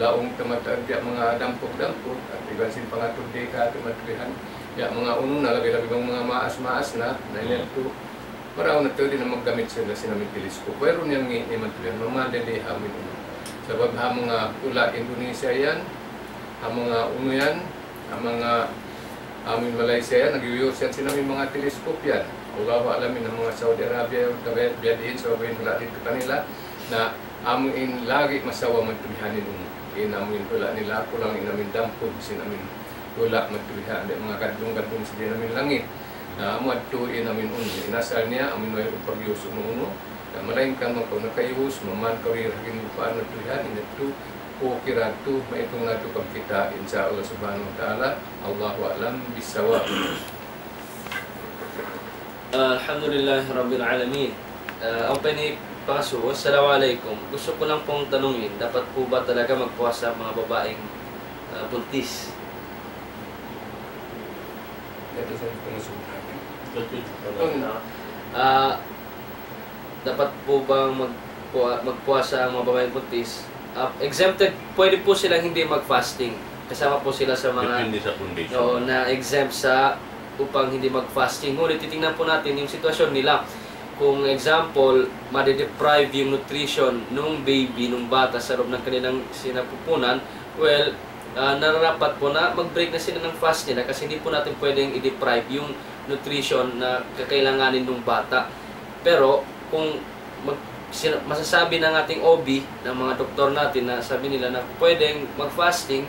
laung ta mata, biya' manga dampug-dampug, at iban sin pangatud di katu' matuwihan, biya' manga unu na, labi-labi bang manga maas-maas na, na in Hmm. yadtu, marayaw na tuud di' na maggamit sila sin amu in telescope. Wayruun yan ngi-, ngi' matuwihan, mamanda di' ha amu in unu. Sabab ha manga hula' Indonesia yan, ha manga unu yan, ha manga amu in Malaysia yan, nagyuyus yan sin amu in manga telescope yan. Allahu a'lam in manga Saudi Arabia, tabi-, biya' diin, sabab in hula' didtu kanila, na amu in lagi' masawa matuwihan in unu. In amu in hula' nila, kulang in amu in dampug sin amu in hula' matuwihan. Di' manga gaddung-gaddung sin amu in langit. Na amu yadtu in amu in unu. In asal niya, amu in wayruun pagyus unu-unu. Na malaingkan bang kaw nakayus, maman kaw di ha ginlupaan matuwihan, in yadtu, okay ra yadtu, maitung na yadtu pagkita', insya Allah subhanahu wa ta'ala. Allahu a'lam bissawab. Alhamdulillah Rabbil Alamin. Ah, awn pa ini pangasubu. Assalamu alaykum. Gusto ko lang pong tanungin, dapat po ba talaga magpuasa ang mga babaeng, ah, buntis? Ito sa pangasubu natin. Ito, ito. Ah, dapat po bang magpua-, magpuasa ang mga babaeng buntis? Ah, exempted, pwede po silang hindi mag-fasting. Kasama po sila sa mga Depende sa condition. Oo, na exempt sa upang hindi mag-fasting. Ngunit titingnan po natin yung sitwasyon nila. Kung example, made-deprive yung nutrition nung baby, nung bata sa loob ng kanilang sinapupunan, well, ah, nararapat po na mag-break na sila ng fast nila kasi hindi po natin pwedeng i-deprive yung nutrition na kakailanganin ng bata. Pero kung mag-, sina-, masasabi ng ating O B, ng mga doktor natin na sabi nila na pwedeng mag-fasting,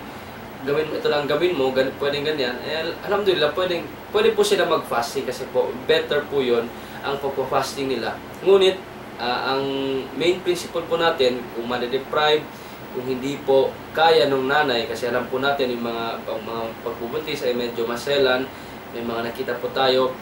gawin mo, ito lang gawin mo, gan-, pwedeng ganyan, eh, al-, alhamdulillah, pwedeng, pwede po sila mag-fasting kasi po, better po yun ang pagpa-fasting nila. Ngunit, ah, ang main principle po natin, kung made-deprive, kung hindi po kaya nung nanay, kasi alam po natin yung mga, ang mga pagbubuntis ay medyo maselan, may mga nakita po tayo,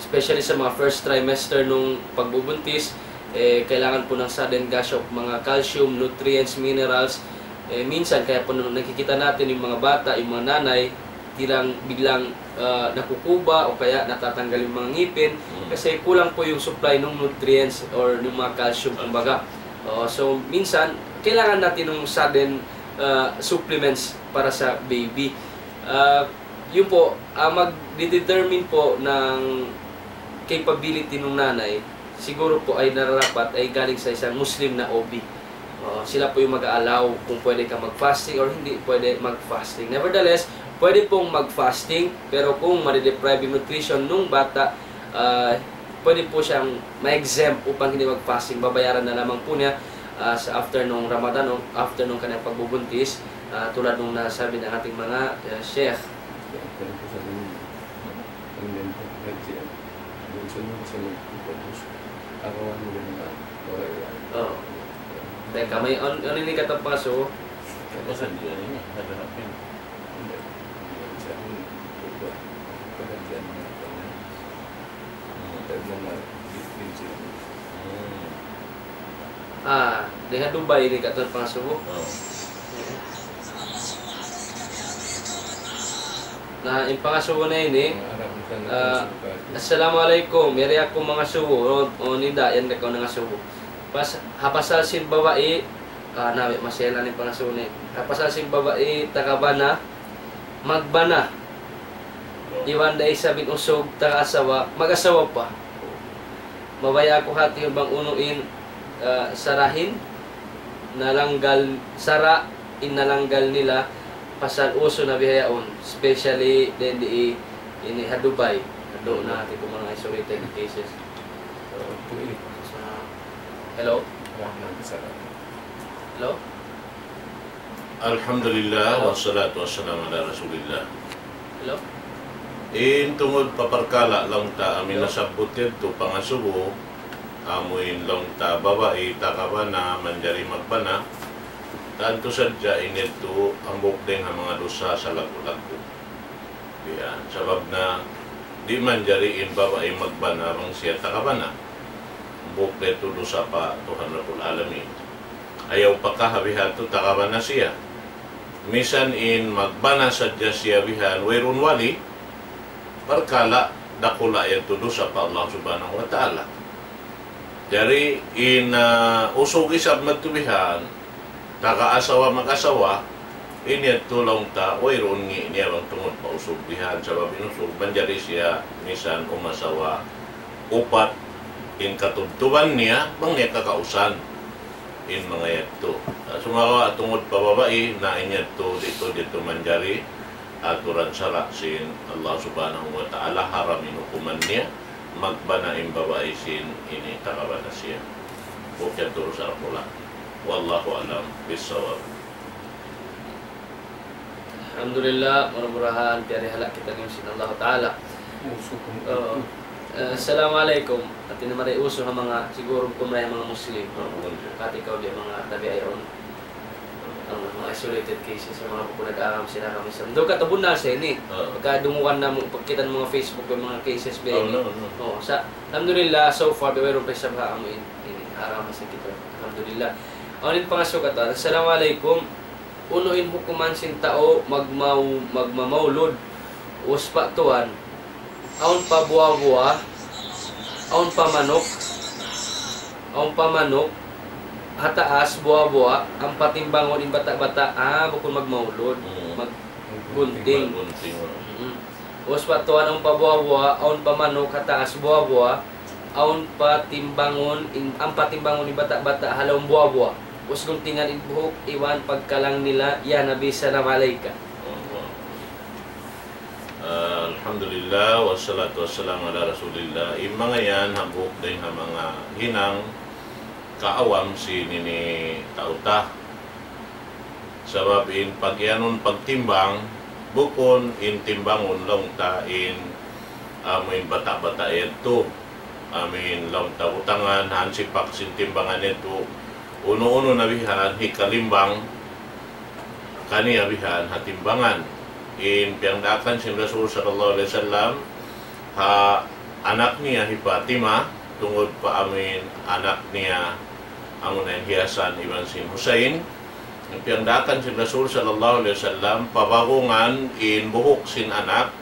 especially sa mga first trimester nung pagbubuntis, eh, kailangan po ng sudden gush of mga calcium, nutrients, minerals. Eh, minsan, kaya po nung nakikita natin yung mga bata, yung mga nanay, tilang biglang, ah, nakukuba o kaya natatanggal yung mga ngipin Mm. kasi kulang po yung supply ng nutrients or ng mga calcium, Calcium. kumbaga. Oo, so, minsan, kailangan natin ng sudden, ah, supplements para sa baby. Ah, yun po, ah, magdedetermine po ng capability ng nanay, siguro po ay nararapat ay galing sa isang Muslim na O B. Oo, sila po yung mag-a-allow kung pwede ka mag-fasting or hindi pwede mag-fasting. Nevertheless, pwede pong mag-fasting, pero kung made-deprive yung nutrition nung bata, ah, pwede po siyang ma-exempt upang hindi mag-fasting. Babayaran na lamang po niya, ah, sa after nung Ramadan o after nung kanyang pagbubuntis, ah, tulad nung nasabi ng ating mga, ah, sheikh. Oo. Teka, may on-, ano ini kata paso? Tapos ang diyan ini, nadarapin. Hindi. Hindi siya ang iba. Pagkakadian niya, ano, mga tagmamahal, di-, di-, di-, Hmm. Ah, di ha Dubai ini katan pangasubu. Oh. Na, in pangasubu na ini, Ang anak mo sa ah, nagpangasubu ka. Assalamualaikum, yari aku mangasubu. O, o, ninda, yan na ikaw nangasubu. Pas-, ha pasal sin babai, ah, nawi, maselan in pangasubu ini. Ha pasal sin babai, taga bana, magbana. Iban da isab in usug, taga asawa, mag-asawa pa. Mabaya' aku hati bang unu in, ah, sarahin, nalanggal, sara' in nalanggal nila, pasal uso na bihaun, especially dayn di ini ha Dubai. Doon na natin kung mga isolated cases. So, sa, hello? Hello? Alhamdulillah, wassalatu wassalamu ala rasulillah. Hello? In tungud pa parkala' laung ta amu in nasabbut yadtu pangasubu, amu in laung ta babai tagabana manjari magbana, tantu sadja in yadtu hambuuk dayn ha manga dusa salaggu'-laggu'. Yan, sabab na di' manjari in babai magbana bang siya tagabana. Hambuuk da yadtu dusa pa Tuhan Rabbul Alamin. Ayaw pa ka ha bihadtu tagabana siya. Misan in magbana sadja siya bihan, wayruun wali, parkala' dakula' yadtu dusa pa Allah Subhanahu wa Ta'ala. Jari in, ah, usug isab madtu bihan, taga asawa mag-asawa, in yadtu laung ta, wayruun ngi' niya bang tungud pa usug bihan, sabab in usug manjari siya misan umasawa upat in katubtuban niya, bang niya kakausan in manga yadtu. Ah, sumagawa' tungud pa babai, na in yadtu, di' tuud yadtu manjari aturan sara' sin Allah Subhanahu wa Ta'ala, haram in hukuman niya, magbana in babai sin ini tagabana siya. Bukun yadtu urusan aku la. Wallahu a'lam bissawab. Alhamdulillah, mura-murahan piyarihala' kita sin Allah Ta'ala. Oo. Eh, assalamu alaykum. Hati niya mari usul ha manga, siguru bukun marayaw ha manga Muslim. Hati kaw di' manga tabi'un. Amu in manga isolated cases, amu in manga bukun nag-agama sin agama Islam. Duun katu' bunnal sa ini. Oo. Pagka dungugan namu', pagkita' mu manga Facebook, in manga cases biya' ini. Oo, no, no. Oo, sa', alhamdulillah, so far, wayruun pa isab ha amu in, ini, agama sin kita. Alhamdulillah. Amu in pangasubu katu'. Assalamu alaykum. Unu in hukuman sin tau magmaw-, magmamaulud, ubus pa tuwan, awn pa buwa-buwa, awn pa manuk, awn pa manuk, ha taas buwa-buwa, ampa timbangun in bata'-bata', ah, bukun magmaulud, hmm, maggunting. Gunting, oh. Mm. Ubus pa tuwan, awn pa buwa-buwa, awn pa manuk, ha taas buwa-buwa, awn pa timbangun, in, ampa timbangun in bata'-bata' ha lawm buwa-buwa. Ubus guntingan in buhuk, iban pagkalang nila, ya Nabi, salam alayka. Ah, alhamdulillah, wassalatu wassalamu ala rasulillah. In manga yan, hambuuk dayn ha manga hinang kaawam sin ini tau ta. Sabab in pagiyanun pagtimbang, bukun in timbangun laung ta in amu in bata'-bata' yadtu. Amu in laung ta butangan, hansipak sin timbangan yadtu. Unu-unu na bihan, hikalimbang kaniya bihan ha timbangan. In piyangdaakan sin Rasul sallallahu alayhi wasallam, ha anak niya hi Fatima, tungud pa amu in anak niya, amu na in hi Hasan iban sin Husayn. In piyangdaakan sin Rasul sallallahu alayhi wasallam, pabagungan in buhuk sin anak,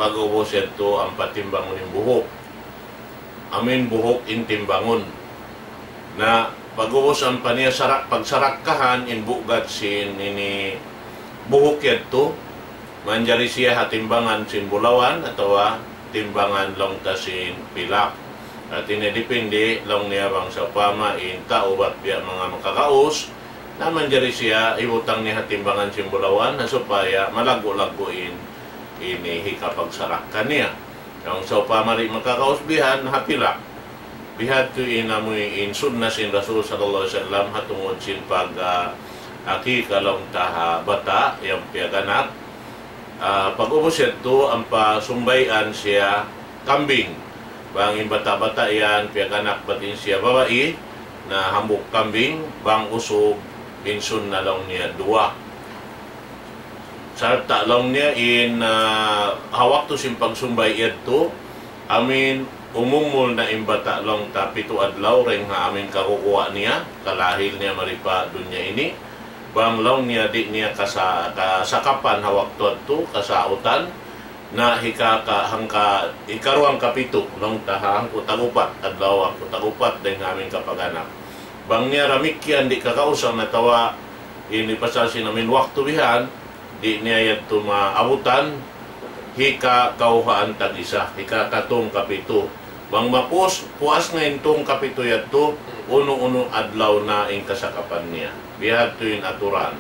pag'ubus yadtu ampa timbangun in buhuk. Amu in buhuk in timbangun. Na pag'ubus ampa niya sarak-, pagsarakkahan in bugad sin ini buhuk yadtu, manjari siya ha timbangan sin bulawan atawa timbangan laung ta sin pilak. Hati niya dipindi laung niya bang sawpama in tau bat biya' manga makagaus, na manjari siya hibutang niya ha timbangan sin bulawan, na supaya malaggu'-laggu' in ini hikapagsarakka niya. Bang sawpama di' makagaus bihan, ha pilak. Bihadtu in amu in sunna sin Rasul sallallahu alayhi wasallam ha tungud sin pag, ah, akika laung ta ha bata' yan piyaganak. Ah, pag'ubus yadtu ampa sumbay'an siya kambing. Bang in bata'-bata' yan, piyaganak bat in siya babai, na hambuuk kambing, bang usug in sunna laung niya duwa. Sarta' laung niya in, ah, ha waktu sin pagsumbay' yadtu, amu in umumul na in bata' laung ta pitu adlaw dayn ha amu in kaguwa' niya, kalahil niya mari pa dunya ini. Bang laung niya di' niya kasa-, kasakapan ha waktu yadtu, kasautan, na hikaka-, hangka-, hikaruwa hangkapitu, laung ta ha hangpu' tag-upat adlaw, hangpu' tag-upat dayn ha amu in kapaganak. Bang niya damikkiyan di' kagausan atawa ini pasal sin amu in waktu bihan, di' niya yadtu maabutan, hikakawhaan tag-isa, hikakatu hangkapitu. Bang mapus-, puas na in tu hangkapitu yadtu, unu-unu adlaw na in kasakapan niya. Bihadtu in aturan.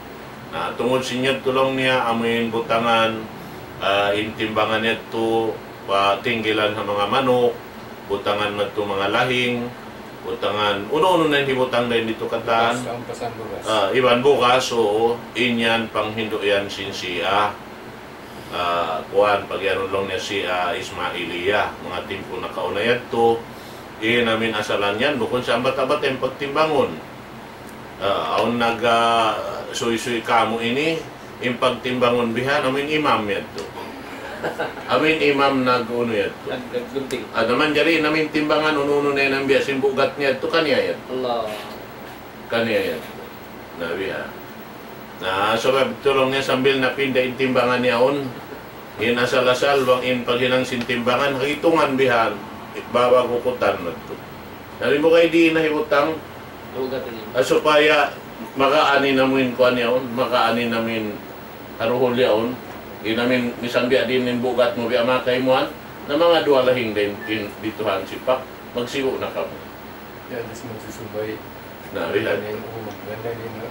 Na, tungud sin yadtu laung niya, amu in butangan, ah, in timbangan yadtu, Patinggilan ha manga manuk, butangan madtu manga lahing, butangan, unu-unu na in hibutang dayn didtu katan. Bugas, kampasan bugas. Ah, iban bugas, oo, in yan panghindu' yan sin Shia. Ah, kuwan, pag-iyanun laung niya Shia Ismailiya, manga timpu nakauna yadtu. In amin asalan yan, bukun sa bata-bata in pagtimbangun. Ah, awn nag, ah, suysuy kamu ini, in pagtimbangun bihan, amin imam yadtu. Amin imam nag-unu yadtu. Nag-, naggunting. Ada man jari, amin timbangan, unu-unu na yan, biya' sin bugat niya yadtu, kaniya yadtu. Allah. Kaniya yadtu. Na bihan. Na, sabab laung niya sambil napinda in timbangan yaun, in asal-asal, bang in paghinang sin timbangan, hitungan bihan, babagukutan madtu. Sabi mu kay di' na hibutang, Bugat ini. Ah, supaya magaan in amin kuwan yaun, magaan in amin haruhul yaun, in amin misan biya' diin in bugat mu biya' makaimuan, na manga duwa lahing dayn in didtu ha sipak, magsibu' na kamu. Yan, tas magsusumbay. Na, bihan. Yan, oh, maganda din, no?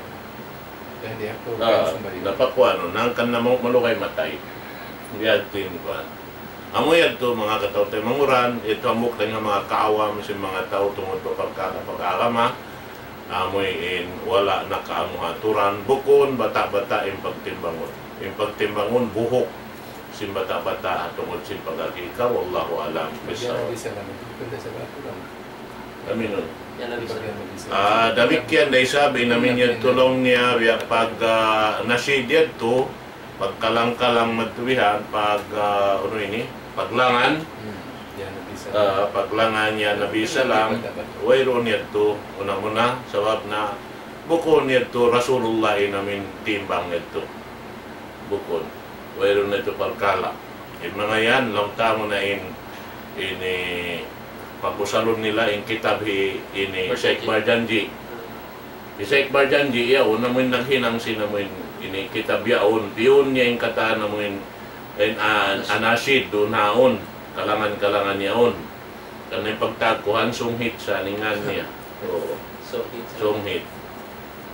Yan, di' ako Ah, magsusumbay. Napakuan, no? Hangkan na mau-, malugay matay. Yan, tin kuwan. Amu yadtu manga kataw-taymanghuran, yadtu hambuuk dayn ha manga kaawam sin manga tau tungud pa pagka-, pag-agama, amu in wala' nakaamu ha aturan, bukun bata'-bata' in pagtimbangun. In pagtimbangun buhuk sin bata'-bata' ha tungud sin pag-akika, wallahu a'lam Yan, bissawab. Bisa lang. Depende sa aturan. Aminun. Yan, bisa. Yan, bisa. Ah, damikkiyan da isab, in amin yadtu laung niya, biya' pag, ah, nasid yadtu, pagkalang-kalang madtu bihan, pag, ah, unu ini, paglangan. Hmm. Ya Nabi Salam. Ah, paglangan, ya Nabi Salam. Wayruun yadtu, muna-muna, sabab na bukun yadtu Rasulullah in amin timbang yadtu. Bukun. Wayruun yadtu parkala'. In manga yan, laung ta muna in, ini, pag-usalun nila in kitab hi, ini, Sheikh Barjanji. Hi Sheikh Barjanji, yaun, amuin naghinang sin amuin ini kitab yaun. Piyun niya in katan amuin, in, ah, anashid duun haun. Kalangan-kalangan yaun. Karna' in pagtawag ku han Sunghi sa in ngan niya. Oo. Sunghi. Sunghi.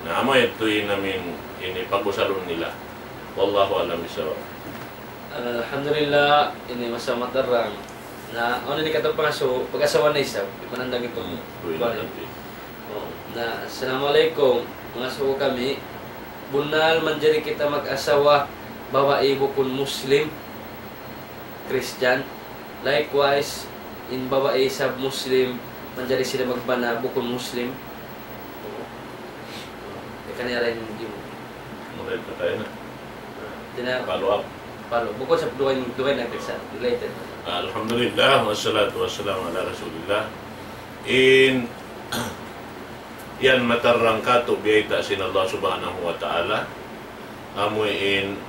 Na, amu yadtu in amuin ini pag-usalun nila. Wallahu a'lam bissawab. Alhamdulillah, ini masa matarang. Na, awn ini katan pangasubu, pag-asawa na isab, manandang itu. Hmm, buhay na Kuwan. Nanti. Oh, na, assalamualaikum. Mangasubu kami, bunnal manjari kita mag-asawa babai bukun Muslim, Christian. Likewise, in babai isab Muslim, manjari sila magbana bukun Muslim. Ikan yara in jim. Mulay pa tayo na. Tina Follow up. Follow. Bukun sa duwa in, duwa in nagpiksa. Related. Alhamdulillah, wassalatu wassalamu ala Rasulillah. In, yan matarang katu' biyayta' sin Allah Subhanahu wa Ta'ala. Amu in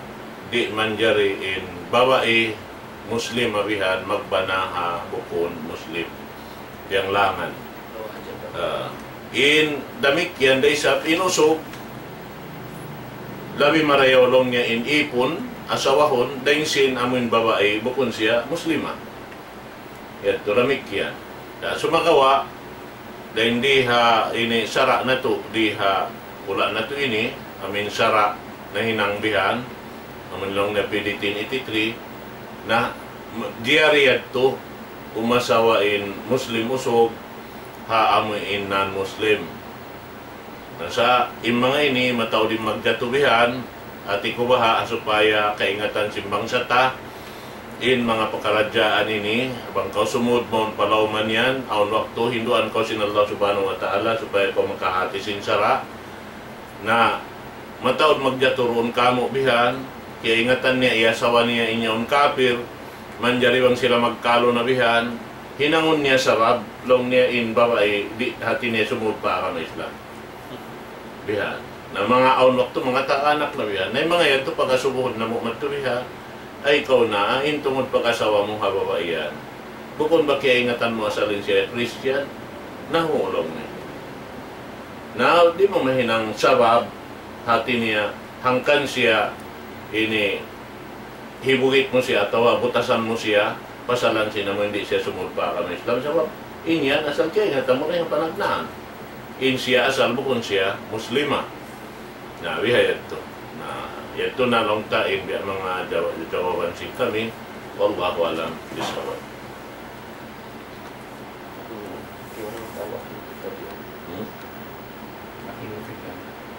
di' manjari in babai Muslim abihan magbana ha bukun Muslim. Yang langan. Ah, in damikkiyan da isab in usug, labi marayaw laung niya in ipun, asawahun, dayn sin amuin babai, bukun siya Muslima. Yadtu damikkiyan. Da sumagawa', dayn di ha ini sara' natu', di ha hula' natu' ini, amuin sara' nahinang bihan, amuin laung niya P D ten eighty-three, na m-, jari yadtu, umasawa in Muslim usug, ha amuin non-Muslim. Na sa' in manga ini, mataud in magjatu bihan, hati ku baha' supaya kaingatan sin bangsa ta, in manga pakaradjaan ini, bang kaw sumud mawn pa lawman yan, awn waktu hinduan kaw sin Allah Subhanahu wa Ta'ala supaya kaw makahati sin sara'. Na, mataud magjatu duun kamu bihan, kiyaingatan niya, iyasawa niya in yaun kapir, manjari bang sila magkalu na bihan, hinangun niya sabab, laung niya in babai, di' hati niya sumud pa agama Islam. Bihan. Na manga awn waktu manga taga anak na bihan. Na in manga yadtu pag-asubuhun namu' madtu bihan. Ay, kaw na, in tungud pag-asawa mu ha babai yan. Bukun ba kiyaingatan mu asal in siya Christian? Nahu' laung niya. Na, di' mu mahinang sabab, hati niya, hangkan siya ini hibugit mu siya atawa butasan mu siya, pasalan sin amu in di' siya sumud pa agama Islam. Sabab, in yan, asal kiyaingatan mu na in panagnaan. In siya asal bukun siya Muslima. Na, biha yadtu. Na, yadtu na laung ta in biya' manga jawa-, jawaban sin kami. Wallahu a'lam bishawab. Hmm?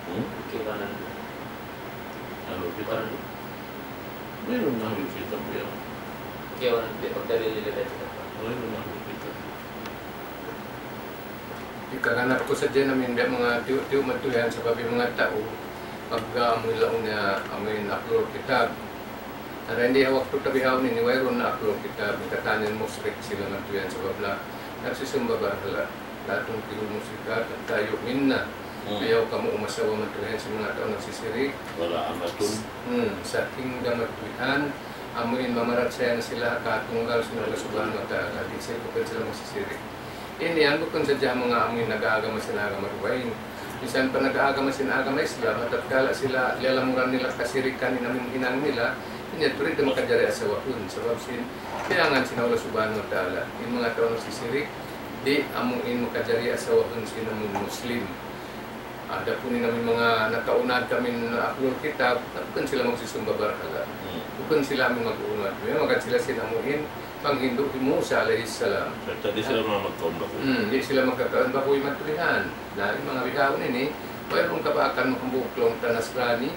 Hmm? Ahlul kitab. Mayroon na ahlul kitab yan. Mayroon na ahlul kitab. Hikaganap ku sadja na amin biya' manga tiyu'-tiyu' matuyan sabab in manga tau, pagka amu in laung niya, amu in ahlul kitab. Karna' in ha waktu ta bihaun ini, wayruun na ahlul kitab, in katan yan mushrik sila matuyan sabab na nagsisumba barhala'. لا تنكحوا المشركات حتى يؤمن. Hmm. Ayaw kamu umasawa matuyan sin manga tau nagsisirik. ولا أمة. Hmm, sampay da matuyan, amu in mamarachaya na sila ha tunggal sin Allah Subhanahu wa Ta'ala, di' sila, bukun sila magsisirik. Ini yan bukun sadja manga amu in nag-aagama sin agama dugaing. Minsan pa nag-aagama sin agama Islam, ha tatkala sila liyalamuran nila kasirikan in amu in hinang nila, ini tuud di' makajari asawahun. Sabab sin, piyangan sin Allah Subhanahu wa Ta'ala. In manga tau nagsisirik, di' amu in makajari asawahun sin amu in Muslim. Adapun in amu in manga nakauna ta amu in ahlul kitab, bukun sila magsisumba barhala'. Hmm. Bukun sila amu in mag-unat. Miyamagad sila sin amu in panghindu' hi Musa alayhi salam. Sarta' di' sila manga magkaun bakuy. Hmm, di' sila magkakaun bakuy matuyan. Na, in manga bihaun ini, wayruun kabaakan hambuuk laung ta Nasrani,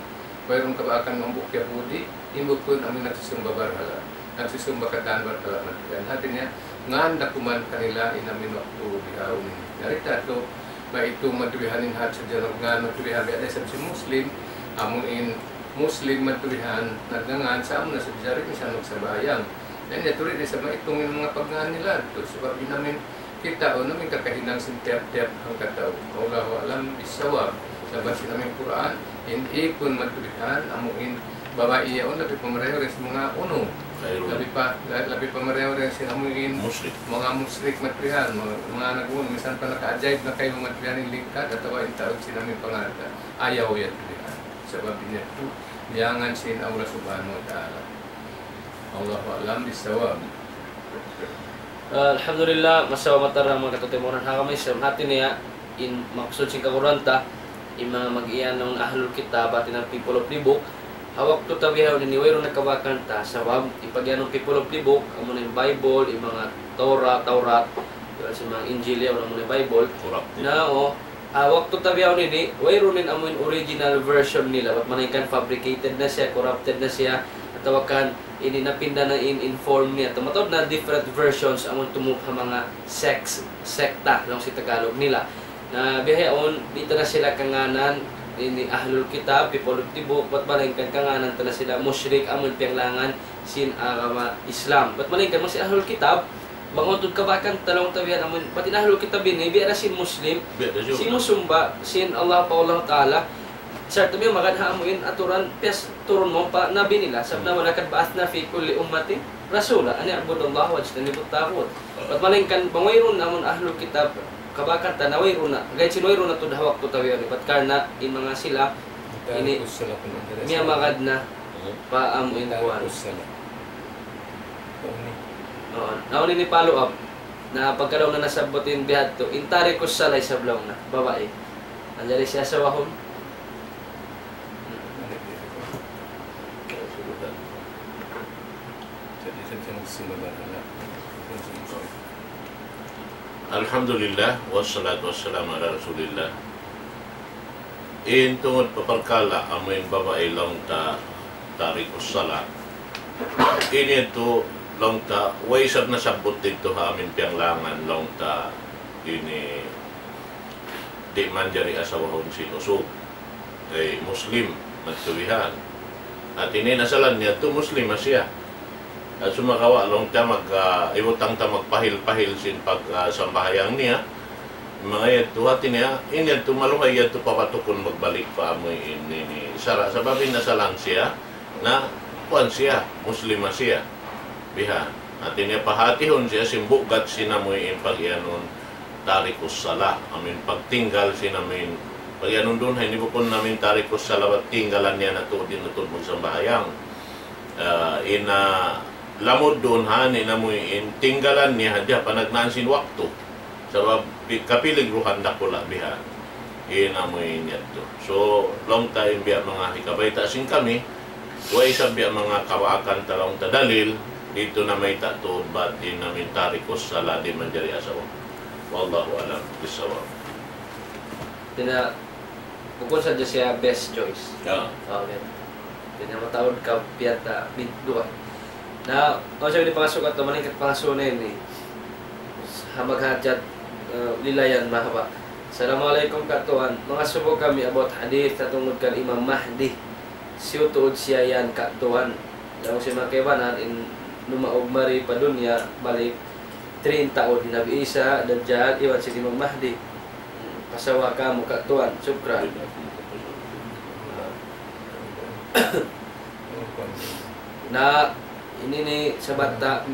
wayruun kabaakan hambuuk Yahudi, in bukun amu in nagsisumba barhala'. Nagsisumba katan barhala' matuyan. Hati niya, ngan da kuman kanila in amu in waktu bihaun ini. Yari ta tuud, maitung matuyan in hat sadja ngan matuyan biya' da isab sin Muslim, amu in Muslim matuyan, nagngangan sa amu na sadja di' minsan magsambahayang. Yan yadtu di' isab maitung in manga pagngan nila, tuud sabab in amu in kita, unu, in kakahinang sin tiyap-tiyap hangkatau. Wallahu a'lam bishawab. Sabab sin amu in Qur'an, in ipun matubihan, amu in babai yaun, labi pamarayaw dayn sin manga unu. Khairun. Labi pa, la-, labi pamarayaw dayn sin amu in mushrik. Manga mushrik matubihan, manga, manga nag-unu, minsan pa nakaajaib na kaymu matubihan in lingkat, atawa in taud sin amu in pangarta. Ayaw yan tubihan. Sabab in yadtu, biyangan sin Allah Subhanahu wa Ta'ala. Wallahu a'lam bishawab. Ah, alhamdulillah, masawa matarang manga kataymanghuran ha agama Islam. Hati niya, in maksud sin kaguruhan ta, in manga mag-iyanun ahlul kitab, hati niya people of the book. Ha waktu ta bihaun ini wayruun na kabaakan ta, sabab in pag-iyanun people of the book, amu na in Bible, in manga Torah, Taurat, sin manga Injil yaun, amu na in Bible. Corrupted. Na, o, ha waktu ta bihaun ini, wayruun in amu in original version nila, bat malaingkan fabricated na siya, corrupted na siya, atawa kan ini napinda na in, in form niya. Mataud na different versions amu in tumup ha manga sects, sekta, laung sin Tagalog nila. Na bihaun, di' ta na sila kanganan, ini ahlul kitab, people of the book, bat malaingkan kanganan ta na sila mushrik, amu in piyanglangan sin agama Islam. Bat malaingkan masi ahlul kitab, bang awn tuud kabaakan ta laung ta biya' amu in, bat in ahlul kitab ini, biya' da sin Muslim, biya' da sin simusumba sin Allah pa Allah Ta'ala, sarta' miyamagad ha amu in aturan, piyas-, turun mawn pa Nabi nila, sabab na, ولقد بعثنا في كل أمة رسولا أن اعبدوا الله واجتنبوا الطاغوت. Bat malaingkan, bang wayruun amu in ahlul kitab, kabaakan ta na wayruun na, gaid sin wayruun na tuud ha waktu ta bihaun ini, bat karna' in manga sila, ini, miyamagad na, pa amu in kuwan. Oo. Na, ini follow up. Na pagka laung na nasabbut in bihadtu, in tarikus salah isab laung na, babai. Manjari siya asawahun. Alhamdulillah, wassalatu wassalamu ala rasulillah. In tungud pa parkala' amu in babai laung ta tarikus salah. Ini yadtu laung ta, way isab nasabbut didtu ha amu in piyanglangan laung ta ini di' manjari asawahun sin usug. Kay Muslim, matubihan. Hati niya in asalan niya yadtu Muslim na siya. At sumagawa' laung ta mag, ah, ibutang ta magpahil-pahil sin pag, ah, sambahayang niya. Manga yadtu hati niya, in yadtu maluhay yadtu papatukun magbalik pa amu in ini sara'. Sabab in asalan siya, na kuwan siya, Muslim na siya. Bihan. Hati niya pahatihun siya sin bugat sin amu in pag-iyanun tarikus salah. Amu in pagtinggal sin amu in pag-iyanun duun, ha ini bukun amu in tarikus salah, bat tinggalan niya na tuud, di' na tuud magsambahayang. Ah, in, ah, lamud duun ha ini amu in tinggalan niya hadja panagnaan sin waktu. Sabab pi-, kapiligruhan dakula' bihan. In amu in yadtu. So, laung ta in biya' manga hikabayta' sin kami, way isab biya' manga kabaakan ta laung ta dalil, Itu na mayta' tuud bat in amu in tarikus salah di' manjari asawa. Wallahu a'lam bissawab. Tina, bukun sadja siya best choice. Ya. Okay. Tina mataud ka piyata bit duwa. Na, awn sa ini pangasubu katu', malingkat pangasubu na ini. Ha maghajat, eh, lilayan mahaba'. Assalamu alaykum, Ka Tuan. Mangasubu kami about hadith tungud kan Imam Mahdi. Hisiyu tuud siya yan, Ka Tuan? Laung sin manga kaibanan, in lumaug mari pa dunya, balik three in taud, hi Nabi Isa, Dajjal, iban sin Imam Mahdi. Hmm, pasawa kamu, Ka Tuan. Shukran. Na, ini ini sabatta.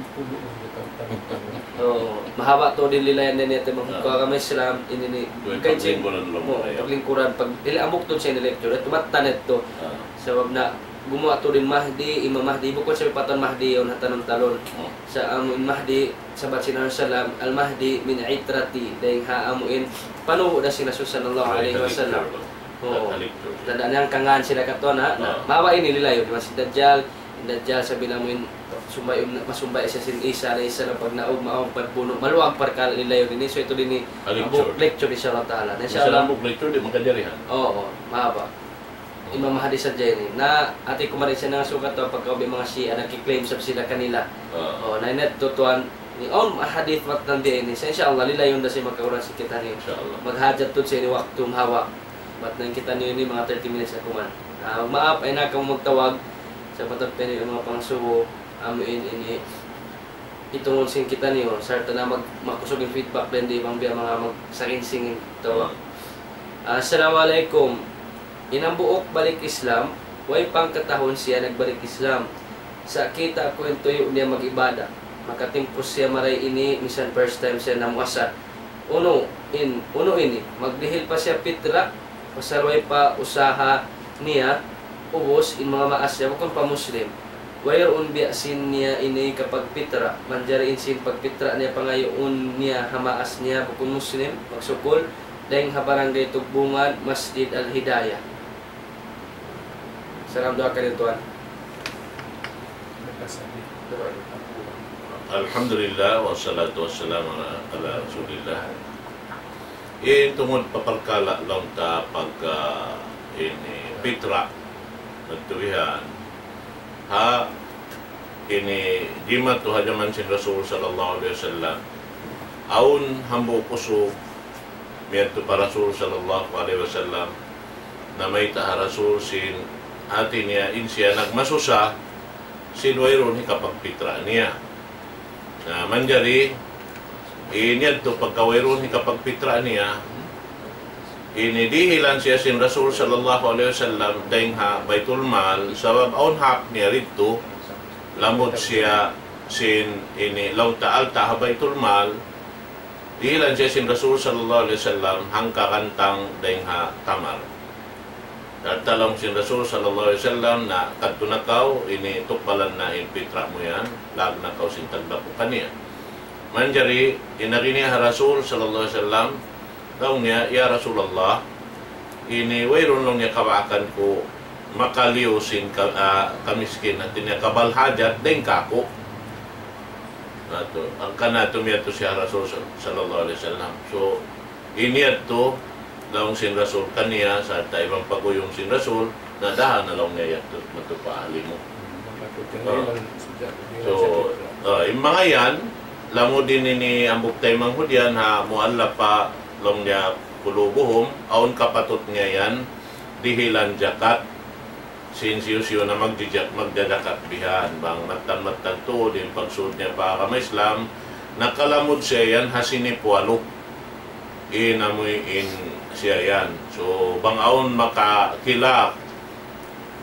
Oo, mahaba' tuud in lilayan niya, ati manga kagama Islam, ini ini. Tuwi, kancing, paglingkuran laung mo, niya. Paglingkuran, pag, ili amuk tuud siya ini lecture, atu matta na ito. Ah. Sabab na, gumuwa' tuud in Mahdi, Imam Mahdi, bukun siya patan Mahdi, yaun ha tanun-talun. Oh. Sa' amu in Mahdi, sabat sin Rasul sallam, Al-Mahdi min itrati, dayng ha amu in, panubu' da sin Rasul sallallahu alayhi wasallam. Lecture, no? Oo. Lecture. Tanda' niya hangkan sila katu' na, na, ah, mahaba' ini lilayun, di' ba, sin Dajjal, in Dajjal sabab amu in, sumbay, masumbay siya sin Isa alayhi salam, pagnaug, maug, pagbunu', maluag parkala' lilayun ini, so itu din in, lecture. Lecture, insha Allah ta'ala. Na, insha Allah. Lecture, di' makajarihan. Oo, mahaba'. Imam Mahdi sadja ini. Na, ati ku mari siya nangasubu katu', pagka ubi manga Shia, nagki-claim sab sila kanila. Ah. Oh, na inat tutuan, ni, awn hadith mattan biya' ini. Sa' insha Allah, lilayun da sin makaurang sin kitaniyu. Insha Allah. Maghajat tuud siya ini waktu mahaba'. Bat na in kitaniyu ini manga thirty minutes na kuman. Ah, maap, ayaw na kamu magtawag. Sa' patut pa ini manga pangasubu, amu in ini. Hitungud sin kitaniyu, sarta' na mag-, makusug in feedback dayn di bang biya' manga mag-, sakinsing tawag. Hmm. Ah, assalamu alaykum. In hambuuk balik Islam, way pangkatahun siya nagbalik Islam. Sa' kita' ku in tuyu' niya mag-ibadat. Makatimpus siya marayaw ini, minsan first time siya namuasa. Unu in, unu ini, magdihil pa siya pitra, pasal way pa usaha niya, ubus in manga maas niya, bukun pa Muslim. Wayruun biya' sin niya ini kapagpitra, manjari in sin pagpitra niya pangayuun niya ha maas niya, bukun Muslim, magsukul, dayng ha Barangay Tugbungan, Masjid Al-Hidayah. Salam duwaa kaniyu, Tuan. Alhamdulillah, wassalatu wassalamu ala, ala Rasulillah. In tungud pa parkala' laung ta pagka ini pitra, nagtuwihan. Ha, ini jimatu ha jaman sin Rasul sallallahu alayhi wasallam. Awn hambuuk usug miyadtu pa Rasul sallallahu alayhi wasallam, na mayta' ha Rasul sin hāti niya in siya nagmasusa sin wayruun hikapagpitra niya. Na manjari, in yadtu pagka wayruun hikapagpitra niya, ini dihilan siya sin Rasul sallallahu alayhi wasallam dayng ha Baytul Mal, sabab awn hak niya didtu, lamud siya sin ini laung ta alta' ha Baytul Mal, dihilan siya sin Rasul sallallahu alayhi wasallam hangka kantang dayng ha tamar. Laung sin Rasul sallallahu alayhi wasallam na, "Kadtu na kaw, ini tukbalan na in pitra mu yan, laag na kaw sin tagdapu kaniya." Manjari, in agi niya ha Rasul sallallahu alayhi wasallam, laung niya, "Ya Rasulullah, ini wayruun," laung niya, "kabaakan ku makaliyu sin ka-, ah, kamiskin, hāti niya kabal hajat, dayng kāku'." Natu', hangkan natu' miyadtu siya ha Rasul sal-, sallallahu alayhi wasallam. So, in yadtu, laung sin Rasul kaniya, sarta' iban paguyum sin Rasul, na daha na laung niya yadtu, madtu pa ahli mu. So, ah, in manga yan, lamud in ini hambuuk taymanghud yan, ha, mu'allafa, laung niya, qulubuhum, awn kapatut niya yan, dihilan jakat, sin hisiyu-siyu na magjijak-, magjajakat bihan, bang mattan-mattan tuud in pagsud niya pa agama Islam, nakalamud siya yan ha sinip walu. In amuin siya yan. So, bang awn makakilap,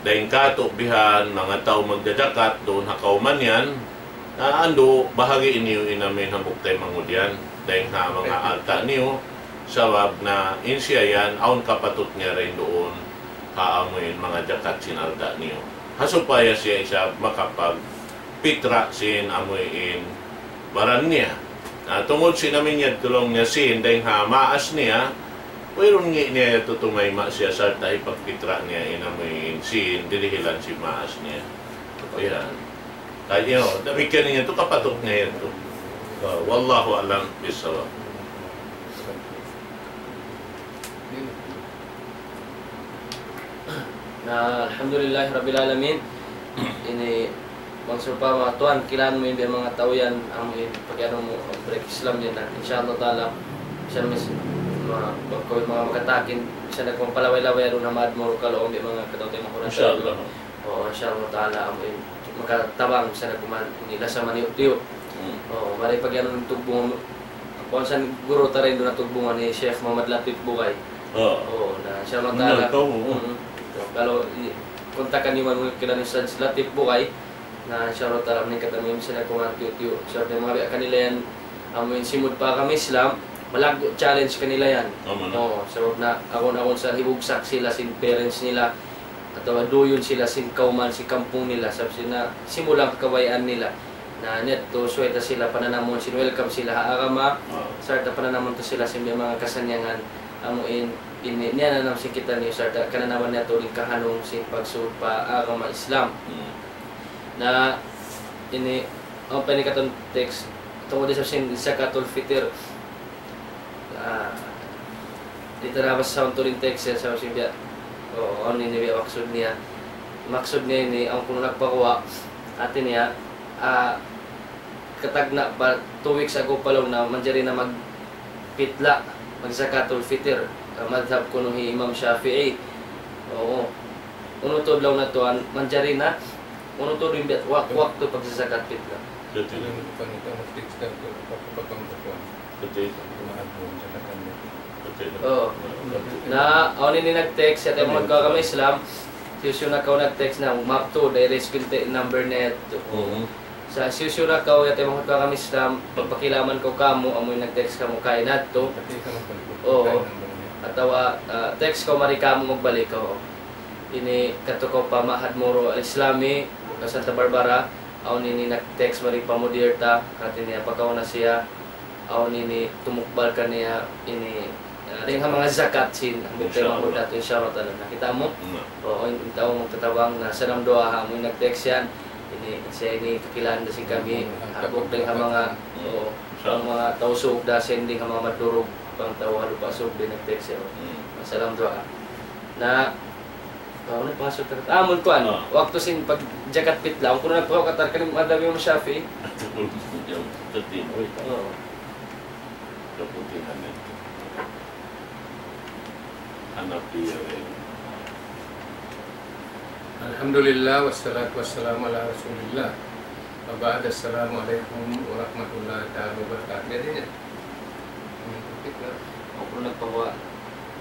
dayng kātu' bihan, manga tau magjajakat duun ha kawman yan, na andu', bahagiun niyu in amuin hambuuk taymanghud yan, dayng ha manga alta' niyu, sabab na in siya yan, awn kapatut niya dayn duun, ha amuin manga jakat sin alta' niyu. Ha supaya siya isab makapagpitra sin amuin baran niya. Na tungud sin amuin yadtu laung niya sin dayng ha maas niya, wayruun ngi' niya yadtu tumayma' siya sarta' hipagpitra niya in amuin sin dihilan sin maas niya. Yan. Ay, you know, damikkiyan niya itu, kapatut niya itu. Uh, wallahu a'lam bissawab. Na, alhamdulillah rabbil alamin. Ini, bang sawpama tuwan, kilahan mu in biya' manga tau yan, amu in pag-anu mu, break Islam yan na. Insha Allah ta'ala, misan mis-, ma-, bang kaw manga makatakin, misan na kaw palaway-laway, adun hamad mu, kalu in biya' manga kataw-taymanghuran. Insha Allah. Oo, insha Allah ta'ala, amu in makatabang, misan na kuman, ini lasa maniyu'-tiyu'. Hmm. Oo, mari pag-anu in tugbung, kuwan sa guru ta rin duun na tugbungan hi Sheikh Muhammad Latif Bugay. Oo. Oo, na insha Allah ta'ala. Benar, tahu. Mm. So, kalu i-, kontakan niyu man muna kila Ustadz Latif Bugay, na insha Allah ta'ala maningkat amu in misan na kuman tiyu'-tiyu'. So, in manga biya' kanila yan, amu in simud pa agama Islam, malaggu' challenge kanila yan. Amu na. Oo, sabab na agun-agun sa hibugsak sila sin parents nila, atawa duyun sila sin kawman, sin kampung nila, sabab sin na simulang kabayaan nila. Na niya tu, subay ta sila pananamun sin welcome sila ha agama, ah, sarta' pananamun ta sila sin manga kasannyangan, amu in, in, niyananam sin kitaniyu, sarta' kananaman niya tu in kahanung sin pagsud pa agama Islam. Hmm. Na, ini, awn pa ini katān text, tungud isab sin Zakatul Fitr. Ah, di' ta na basa untud in text yan sa maksud niya. Oo, awn ini biya' maksud niya. Maksud niya ini, awn kunu' nagpaguwa', hāti niya, ah, katagna' pa, two weeks ago pa laung na manjari na magpitla', mag-zakatul fitr. Ah, madhab kunu' hi Imam Shafi'i. Oo. Unu tuud laung na tuwan, manjari na, unu tuud in biya' wak-, waktu pagzakat fitr. Betul. Anu, anu, anu, fix kan tu, apa, apa, apa, apa. Betul. Mahal pun, zakat kan. Betul. Oo. Na, awn ini nag-text, ya, tayo magkakama Islam, hisiyu-siyu na kaw nag-text na, map to, dahil screen te-, number net. Mhm. Sa' hisiyu-siyu na kaw, ya, tayo magkakama Islam, pagpakilaman kaw kāmu', amu in nag-text kāmu' kaina tu. Oo. Atawa, ah, text kaw mari kāmu' magbalik kaw. Ini katu' kaw pa Ma'had Moro Al-Islami, ha Santa Barbara, awn ini nag-text mari pa mudir ta, hāti niya pakauna siya, awn ini tumukbal kaniya, ini, ah, dayn ha manga zakat sin, hambuuk taymanghud natu', insha Allah ta'ala. Nakita' mu? Na. Oo, in tau magtatabang na salam duwaa ha amu in nag-text yan. Ini, siya ini kakilahan da sin kami, hambuuk dayn ha manga, oo, manga tau Sug da sin dayn ha manga Madurug, pang tau ha Lupa' Sug da in nag-text yan. Hmm. Salam duwaa. Na, Awn nagpangasubu ta. Ah, amun kuwan. Ah. Waktu sin pagzakat fitr, awn kunu' nagpangasubu ta, katān madhab Imam Shafi'i. Ataupun Imam Shafi'i. Oo. Kaputihan itu. Hanafiya, eh. Alhamdulillah, wassalatu wassalamu ala Rasulillah. Wa ba'd, assalamu alaikum warahmatullahi ta'ala wabarakatuh. Jadi, ya. Hmm, kita. Awn kunu' nagpaguwa'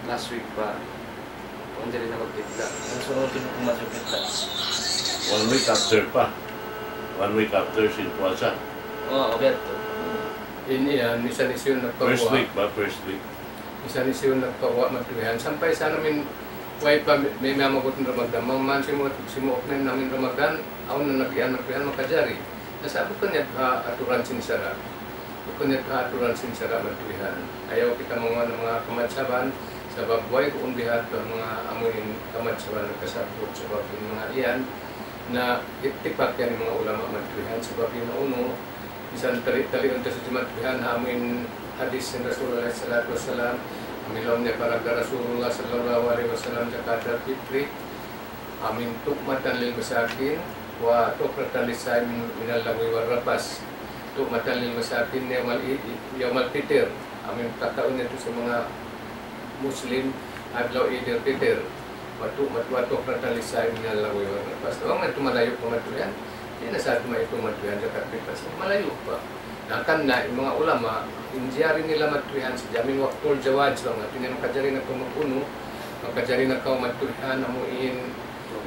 last week pa. Manjari na magpitla'. Ang sunod, di' na magpitla'. One week after pa. One week after sin puasa. Oo, biya' tu. In yan, misan hisiyu in nagpaguwa'. First week ba? First week. Misan hisiyu in nagpaguwa' madtu yan. Sampay sa amin, way pa, may, may mamagut in Ramadan. Bang man simu-, simuuk na in amin Ramadan, awn na nag-iyan madtu yan, makajari. Na sa' bukun yan ha aturan sin sara'. Bukun yan ha aturan sin sara' madtu yan. Ayaw kita manguha' manga kamadsaban, sabab way duun bihadtu manga amu in kamadsaban nagkasabbut, sabab in manga yan, na ittipak yan in manga ulama madtu yan, sabab in unu, misan tali-, taliun ta sadja madtu yan, amu in hadith sin Rasulullah sallallahu alayhi wasallam, amu in laung niya, فرض رسول الله صلى الله عليه وسلم زكاة الفطر، amu in طعمة للمساكين وطهرة للصائم من اللغو والرفث. طعمة للمساكين يوم ال-، يوم الفطر. Amu in kakaun yadtu sin manga Muslim, adlaw Eid al-Fitr. وطهرة، وطهرة للصائم من اللغو والرفث. Bang man tuud malayu' pa madtu yan. Di' na sa' tuud maitung madtu yan zakat fitr. Malayu' pa. Na, hangkan na, in manga ulama, in jari nila madtu yan sadja amu in waktul jawaz, bang hāti niya makajari na kaw mag-unu, makajari na kaw madtu yan, amu in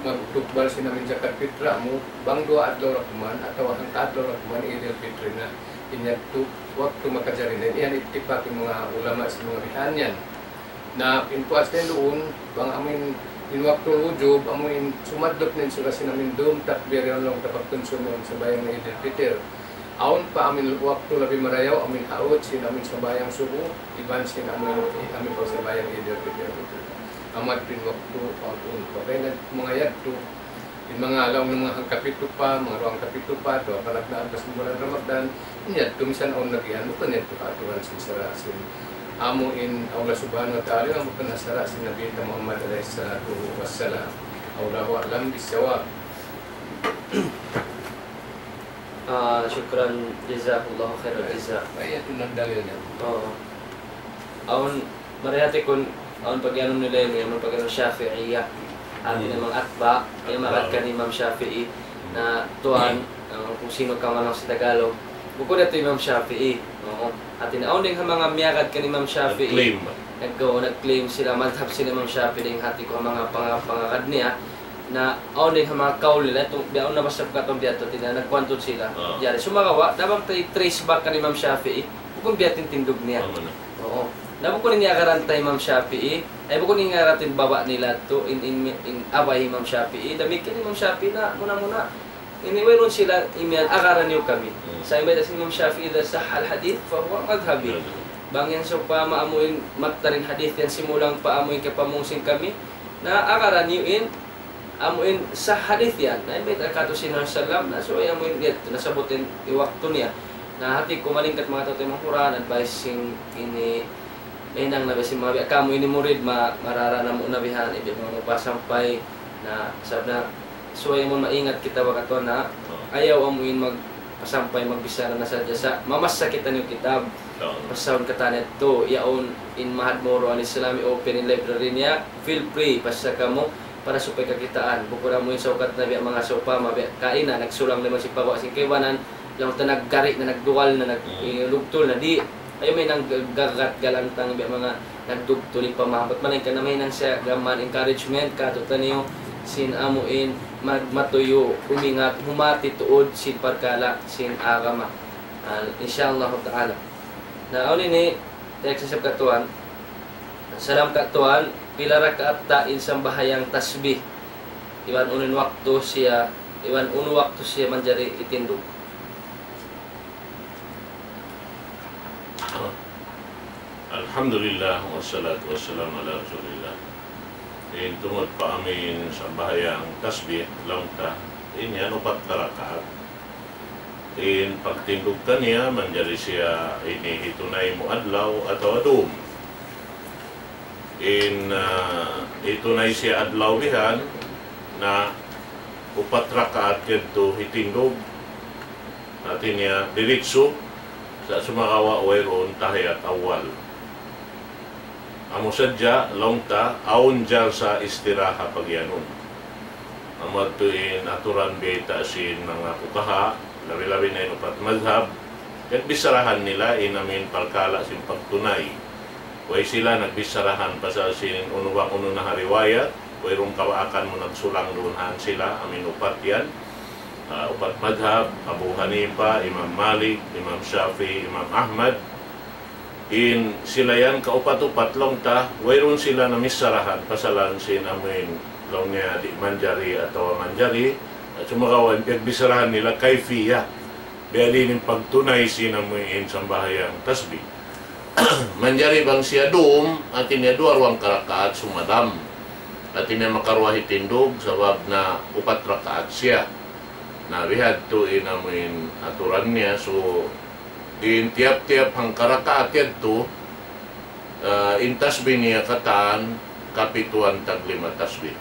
magtukbal sin amu in zakat fitra mu, bang duwa adlaw ra kuman, atawa hangka adlaw ra kuman, Eid al-Fitr na. In yadtu waktu makajari na, yan ittipak in manga ulama sin manga bihan yan. Na in puas dayn duun, bang amu in, in waktul wujub, amu in sumadlup na in sura sin amu in dum takbir yan laung ta pagkunsumun sambahayang Eid al-Fitr. Awn pa amu in waktu labi marayaw, amu in haut sin amu in sambahayang subu, iban sin amu in, amu in pagsambahayang Eid al-Fitr. Amu yadtu in waktu, awn pa. Pagkahi na manga yadtu, Manga laung niya manga hangkapitu pa, manga duwa hangkapitu pa, duwa panagnaan pa sin bulan Ramadan, niya tumisan awn nabihan, bukun niya tukaaturan sin sara' sin amu in Allah Subhanahu wa Ta'ala, amu in sara' sin Nabi Muhammad alayhi salatu wassalam. Allahu a'lam bissawab. Ah, shukran, jazakallahu khairal jaza. Ay, ito na dalil niya. Oo. Awn, marihati kun, awn pagiyanun nila ini, awn pagiyanun Shafi'iyah. Amu in manga atba', miyagad kan Imam Shafi'i, na tuwan, ah, kung sino ka man sa Tagalog. Bukun yadtu Imam Shafi'i. Oo. Hati niya, awn dayn ha manga miyagad kan Imam Shafi'i. Nag-claim. Nag-, nag-claim sila, madhab sila Imam Shafi'i dayn ha hati ku ha manga panga-, pangagad niya. Na, awn dayn ha manga kaul nila, tung, biya' awn nabasa ku katu' biya' yadtu, hati niya, nagkuwan tuud sila. Ah. Yari, sumagawa', dapat ta i-trace back kan Imam Shafi'i, bukun biya' ha yan in tindug niya. Amu na. Oo. Na bukun ini agaran ta Imam Shafi'i, ay bukun ini agaran ta in baba' nila yadtu, in, in, in abay Imam Shafi'i, damikkiyan Imam Shafi'i na, muna-muna, ini wayruun sila imiyan, agaran niyu kami. Hmm. Sa' imiyan sin Imam Shafi'i, إذا صح الحديث فهو مذهبي. Muna-muna. Bang yan sawpama amu in mattan in hadith yan simulang pa amu in kiyapamung sin kami, na agaran niyu in, amu in sah hadith yan. Na imiyan katu' sin Nabi sallam, na subay amu in yadtu, nasabbut in waktu niya. Na hati ku malingkat manga tau ta manga Qur'an, advice sin ini, mahinang na biya' sin manga biya' kamu ini murid, ma-, marara na mu na bihan, ibiya' mu pasampay, na sabab na, subay amu in maingat kita waktu na, ayaw amu in magpasampay, magbichara na sadja sa', mamassa kitaniyu kitab, Oo. basahun katan yadtu, yaun in Ma'had Moro Al-Islami open in library niya, feel free, basa kamu, para supaya kakitaan. Bukun amu in sa ukat na biya' manga sawpama, biya' kaina, nagsulang na man sin pagwa sin kaibanan, laung ta naggari na, nagduwal na, nag-, Hmm. eh, lugtul na, di'. Ayaw mahinang gagat galantang biya' manga nagdugtul in pamaham. Bat malayngkan na mahinang siya gam mayan encouragement katu'taniyu sin amu in mag-, matuyu', umingat, humati tuud sin parkala' sin agama. Ah, insha Allah ta'ala. Na, awn ini, text isab katuan. Salam katuan, pila rakaat ta in sambahayang tasbih? Iban unu in waktu siya, iban unu waktu siya manjari itindug? Alhamdulillah, wassalatu wassalamu ala rasulillah. In tungud pa amu in sambahayang tasbih, laung ta, in yan upat ka rakaat. In pagtindug kaniya, manjari siya ini hitunay mu adlaw atawa dum. In, ah, hitunay siya adlaw bihan, na upat rakaat yadtu hitindug, hati niya diritsu, sa' sumagawa' wayruun tahiyat awwal. Amu sadja, laung ta, awn jalsa istiraha pagiyanun. Amu yadtu in aturan bayta' sin manga fuqaha, labi-labi na in upat madhab, piyagbicharahan nila in amu in parkala' sin pagtunay. Way sila nagbicharahan pasal sin unu bang unu na ha riwayat, wayruun kabaakan mu nagsulang duun han sila, amu in upat yan. Ah, upat madhab, Abu Hanifa, Imam Malik, Imam Shafi'i, Imam Ahmad. In sila yan kaupat-upat laung ta, wayruun sila namicharahan pasalan sin amu in laung niya di' manjari atawa manjari. Sumagawa' in piyagbicharahan nila kayfiyah. Biya' diin in pagtunay sin amu in sambahayang tasbih. Manjari bang siya dum, hati niya duwa-ruwang karakaat sumadam. Hati niya makaruwa hitindug, sabab na upat rakaat siya. Na bihadtu in amu in aturan niya, so, in tiyap-tiyap hangkarakaat yadtu, ah, in tasbih niya katan, kapituan taglima tasbih.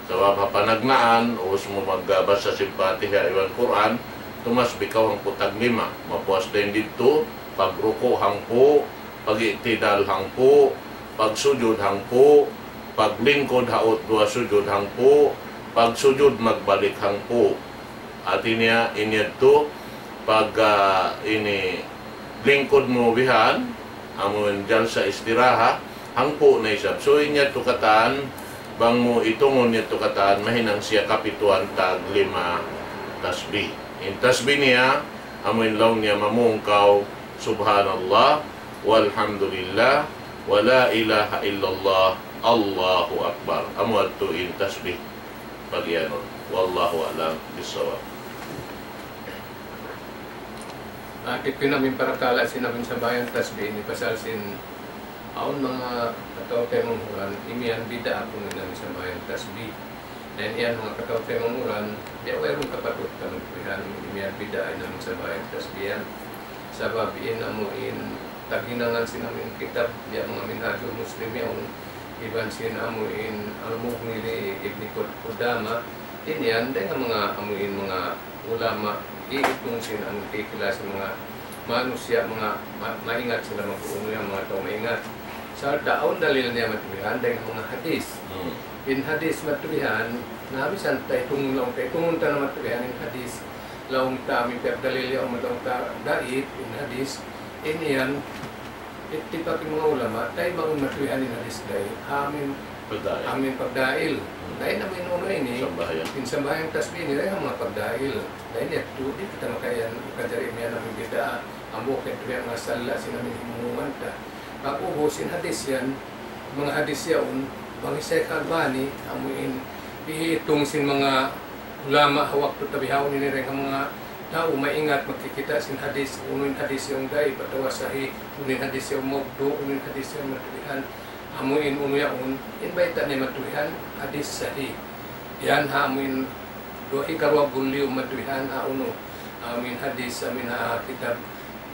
Sabab ha panagnaan, ubus mu magbasa sin Fatiha iban Qur'an, tumasbih kaw hangpu' taglima. Mapuas dayn didtu, pagruku' hangpu', pag-i'tidal hangpu', pagsujud hangpu', paglingkud ha ut duwa sujud hangpu', pagsujud magbalik hangpu'. Hati niya, in yadtu, pag, ah, ini lingkud mu bihan, amun jalsa istiraha, hangpu' na isab. So, in yadtu katan, bang mu itungun yadtu katan, mahinang siya kapituan tag lima tasbih. In tasbih niya, amun laung niya mamung kaw, Subhanallah, walhamdulillah, wa la ilaha illallah, Allahu Akbar. Amu yadtu in tasbih. Pagiyanun. Wallahu a'lam bissawab. Ah, kikuna min parakala' sin amun sambahayang tasbih ini pasal sin awn manga atawa kay manghuran, imiyan bid'a kunu' in amun sambahayang tasbih. Yan, yan, manga kataw-taymanghuran, biya' wayruun kapatut ta magtuihan in yan bid'ah in amun sambahayang tasbih yan. Sabab in amu in taghinangan sin amu in kitab, biya' manga Minhajul Muslim yaun, iban sin amu in Al-Mughni li Ibni Qud-, Qudama, in yan, dayn ha manga amu in manga ulama, iitung sin amu in kikila sin manga manusiya', manga ma-, maingat sila mag-unu yan, manga tau maingat. Sarta' awn dalil niya matubihan dayn ha manga hadis. Hmm. In hadis matubihan, na misan ta itungun laung ta, itungun ta na matubihan in hadis. Laung ta, amu in piyagdalil yaun, laung ta daif in hadis. In yan, ittipak in manga ulama, taymaun matubihan in hadis daif. Amu in Pagdail. Amu in pagdail. Hmm. Na in amu in unu ini, Sambahayang. In sambahayang tasbih ini, dayn ha manga pagdail. Na in yadtu, di' kita makaiyan, makajari imiyan amu in bid'ah. Hambuuk yadtu yan manga sala' sin amu in himumungan ta. Pag-ubus in hadis yan, manga hadis yaun, bang hi Shaykh Albani, amu in, iitung sin manga ulama ha waktu ta bihaun ini dayn ha manga tau maingat magkikita' sin hadis, unu in hadis yaun daif atawa sahih, unu in hadis yaun mawdu', unu in hadis yaun matubihan. Amu in unu yaun, in bayta' niya matubihan, hadis sahih. Yan ha amu in duwa ikaruwa bulyum matubihan, ha unu, amu in hadis, amu in ha kitab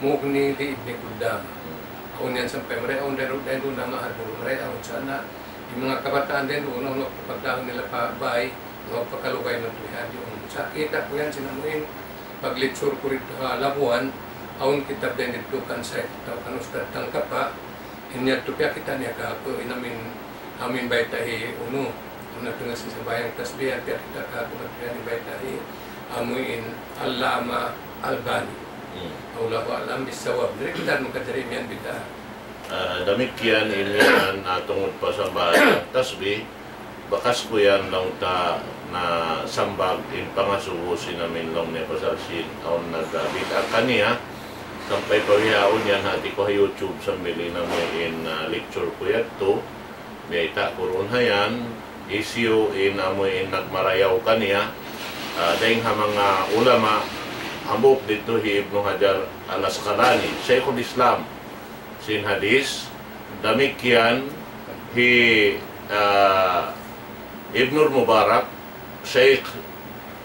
Mughni li Ibni Qudama. Awn yan sampay mari, awn dayn, dayn duun na mahal duun mari, awn sa na. In manga kabataan dayn duun, awn waktu pagdahun nila pa bay, awn pagkalugay matubihan yaun. Sa' kita' ku yan sin amu in, pag-lecture ku didtu ha Labuan, awn kitab dayn didtu kan Shaykh atawa kan Ustadz Tangkapa, in yadtu piyakita' niya kāku' in amu in, amu in bayta' hi unu, unu yadtu na sin sambahayang tasbih, piyakita' kāku' matubihan in bayta' hi amu in Allama Albani. Hmm. Allahu a'lam bissawab. Di' kita makajari imiyan bid'ah. Ah, damikkiyan in yan, ah, tungud pa sambahayang tasbih, bakas ku yan laung ta nasambag in pangasubu sin amin laung niya pasal sin awn nagbid'ah kaniya. Sampay pa bihaun yan hati ku ha YouTube sambil in amu in, ah, lecture ku yadtu. Biyayta' ku duun ha yan, hisiyu in amu in nagmarayaw kaniya, ah, dayn ha manga ulama, hambuuk didtu hi Ibnu Hajar Al-Asqalani, Shaykhul Islam sin hadis, damikkiyan hi, ah, Ibnul Mubarak, Shaykh,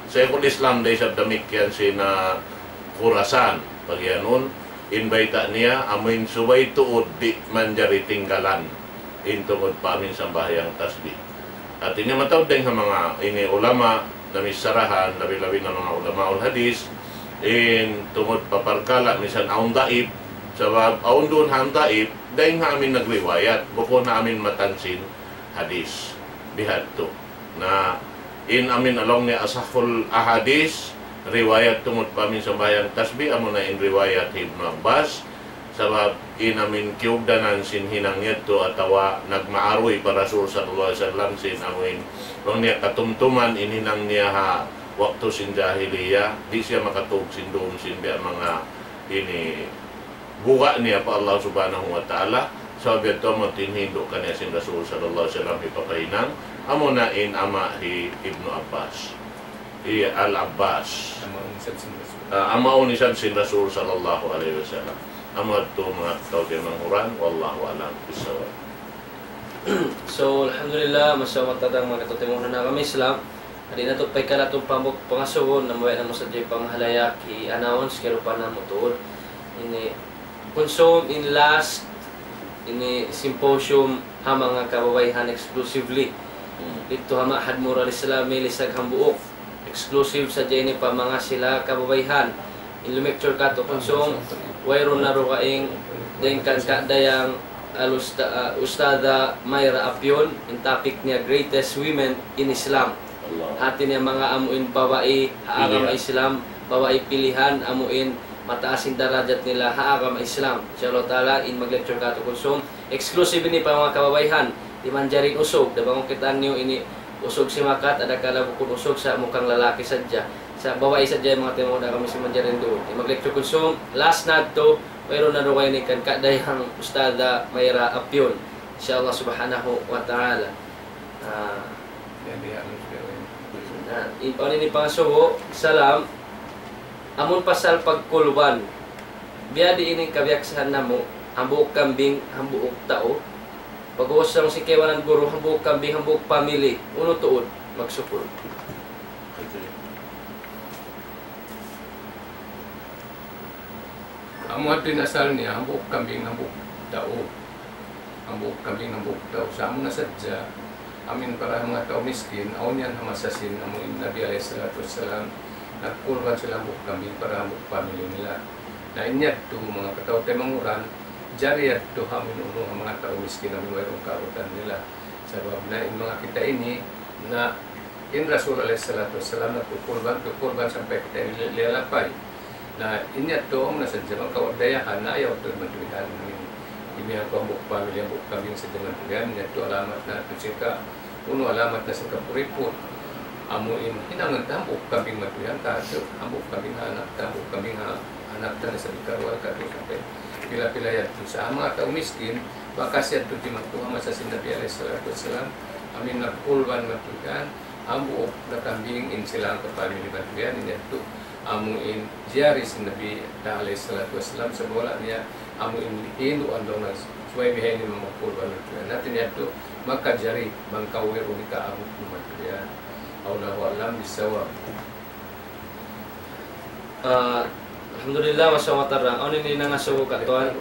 Shaykhul Islam da isab damikkiyan sin, ah, Khurasan, pagiyanun, in bayta' niya, amu in subay tuud di' manjari tinggalan, in tungud pa amin sambahayang tasbih. Hati niya mataud dayn ha manga ini ulama, namisarahan, labi-labi na manga ulamaul hadis, in tungud pa parkala' misan awn daif, sabab awn duun ha daif, dayn ha amin nagriwayat, bukun ha amin matan sin hadis. Bihadtu. Na in amin laung niya asahhul ahadis, riwayat tungud pa amin sambahayang tasbih, amuna in riwayat Ibnu Abbas, sabab in amin kiyugdanan sin hinang yadtu atawa nagmaaruy pa Rasul sallallahu alayhi wasallam sin amin, laung niya katumtuman in hinang niya ha waktu sin jahiliya, di' siya makatug sin dum sin biya' manga ini buga' niya pa Allah Subhanahu wa Ta'ala, sabab yadtu amu in hindu' kaniya sin Rasul sallallahu alayhi wasallam hipapahinang, amuna in ama' hi Ibnu Abbas. Hi Al-Abbas. Amu in isab sin Rasul. Ah, amu in isab sin Rasul sallallahu alayhi wasallam. Amu yadtu manga kataw-taymanghuran, wallahu a'lam bissawab. So, alhamdulillah, masha Allah, tadang manga kataw-taymanghuran ha agama Islam. Di' natu' pa hikala' tuud pa hambuuk pangasubu, na mabaya' namu' sadja pamahalayak, i-announce, kiyarupaan namu' tuud. Ini, kunsum in last, ini symposium ha manga kababaihan exclusively. Hmm. Didtu ha Ma'had Mural Islami Lisag hambuuk. Exclusive sadja ini pa manga sila kababaihan. In lumekture katu' kunsum, wayruun na dugaing, dayn kan Ka' Dayang Al-Usta-, ah, Ustadha Myra Apion, in topic niya Greatest Women in Islam. Allah. Hati niya manga amu in babai ha agama Pilihan. Islam, babai pilihan amu in mataas in darajat nila ha agama Islam. Insha Allah Ta'ala, in mag-lecture katu' kunsum, exclusive ini pa manga kababaihan, di' manjari in usug, da bang kita' niyu ini usug simakat, adakala bukun usug sa' mukang lalaki sadja. Sa' babai sadja in manga timaud agama Islam manjari duun. In mag-lecture kunsum, last na yadtu, wayruun na dugaing ini kan Ka' Dayang Ustadha Myra Apion. Insha Allah Subhanahu wa Ta'ala. Ah. Yan, di' halos pero yan. Na, in, in pangasubu, salam. Amun pasal pagkulban. Biya' diin in kabiyaksahan namu', hambuuk kambing, hambuuk tau. Pag-ubus laung sin kaibanan guru, hambuuk kambing, hambuuk family. Unu tuud? Magsukul. Amu hati in asal niya, hambuuk kambing, hambuuk tau. Hambuuk kambing, hambuuk tau. Sa' amu na sadja, amu in para manga tau miskin, awn yan ha masa sin, amu in Nabi alayhi salatu wassalam, nagkurban sila hambuuk kambing para hambuuk family nila. Na in yadtu, manga kataw-taymanghuran, jari yadtu ha amu in unu ha manga tau miskin, amu in wayruun kaawutan nila. Sabab na in manga kita ini, na in Rasul alayhi salatu wassalam nagkukurban, kukurban sampay kita ini liyalapay. Na in yadtu amu na sadja bang kaw dayahan, na ayaw tuud matuihan. In, in yan ku hambuuk family, hambuuk kambing sadja matuihan, in yadtu alamat na tuud sin ka, unu alamat na sin kakuriput. Amu in hinangun ta hambuuk kambing matuihan, ta, hambuuk kambing ha anak ta, hambuuk kambing ha anak ta, na sa' di' karuwa, katu' sampay pila-pila yadtu. Sa' manga tau miskin, bakas yadtu jimatu ha masa sin Nabi alayhi salatu wassalam, amu in nagkurban matuihan, hambuuk na kambing in sila ha family matuihan, in yadtu amu in jari sin Nabi ta alayhi salatu wassalam, sabab wala' niya amu in hinduan daw na subay bihaini magkurban matuihan. Hati niya yadtu makajari bang kaw wayruun kaabut matuihan. Wallahu a'lam bissawab. Ah, alhamdulillah, masya Allah, tarang. Awn ini nangasubu katuan,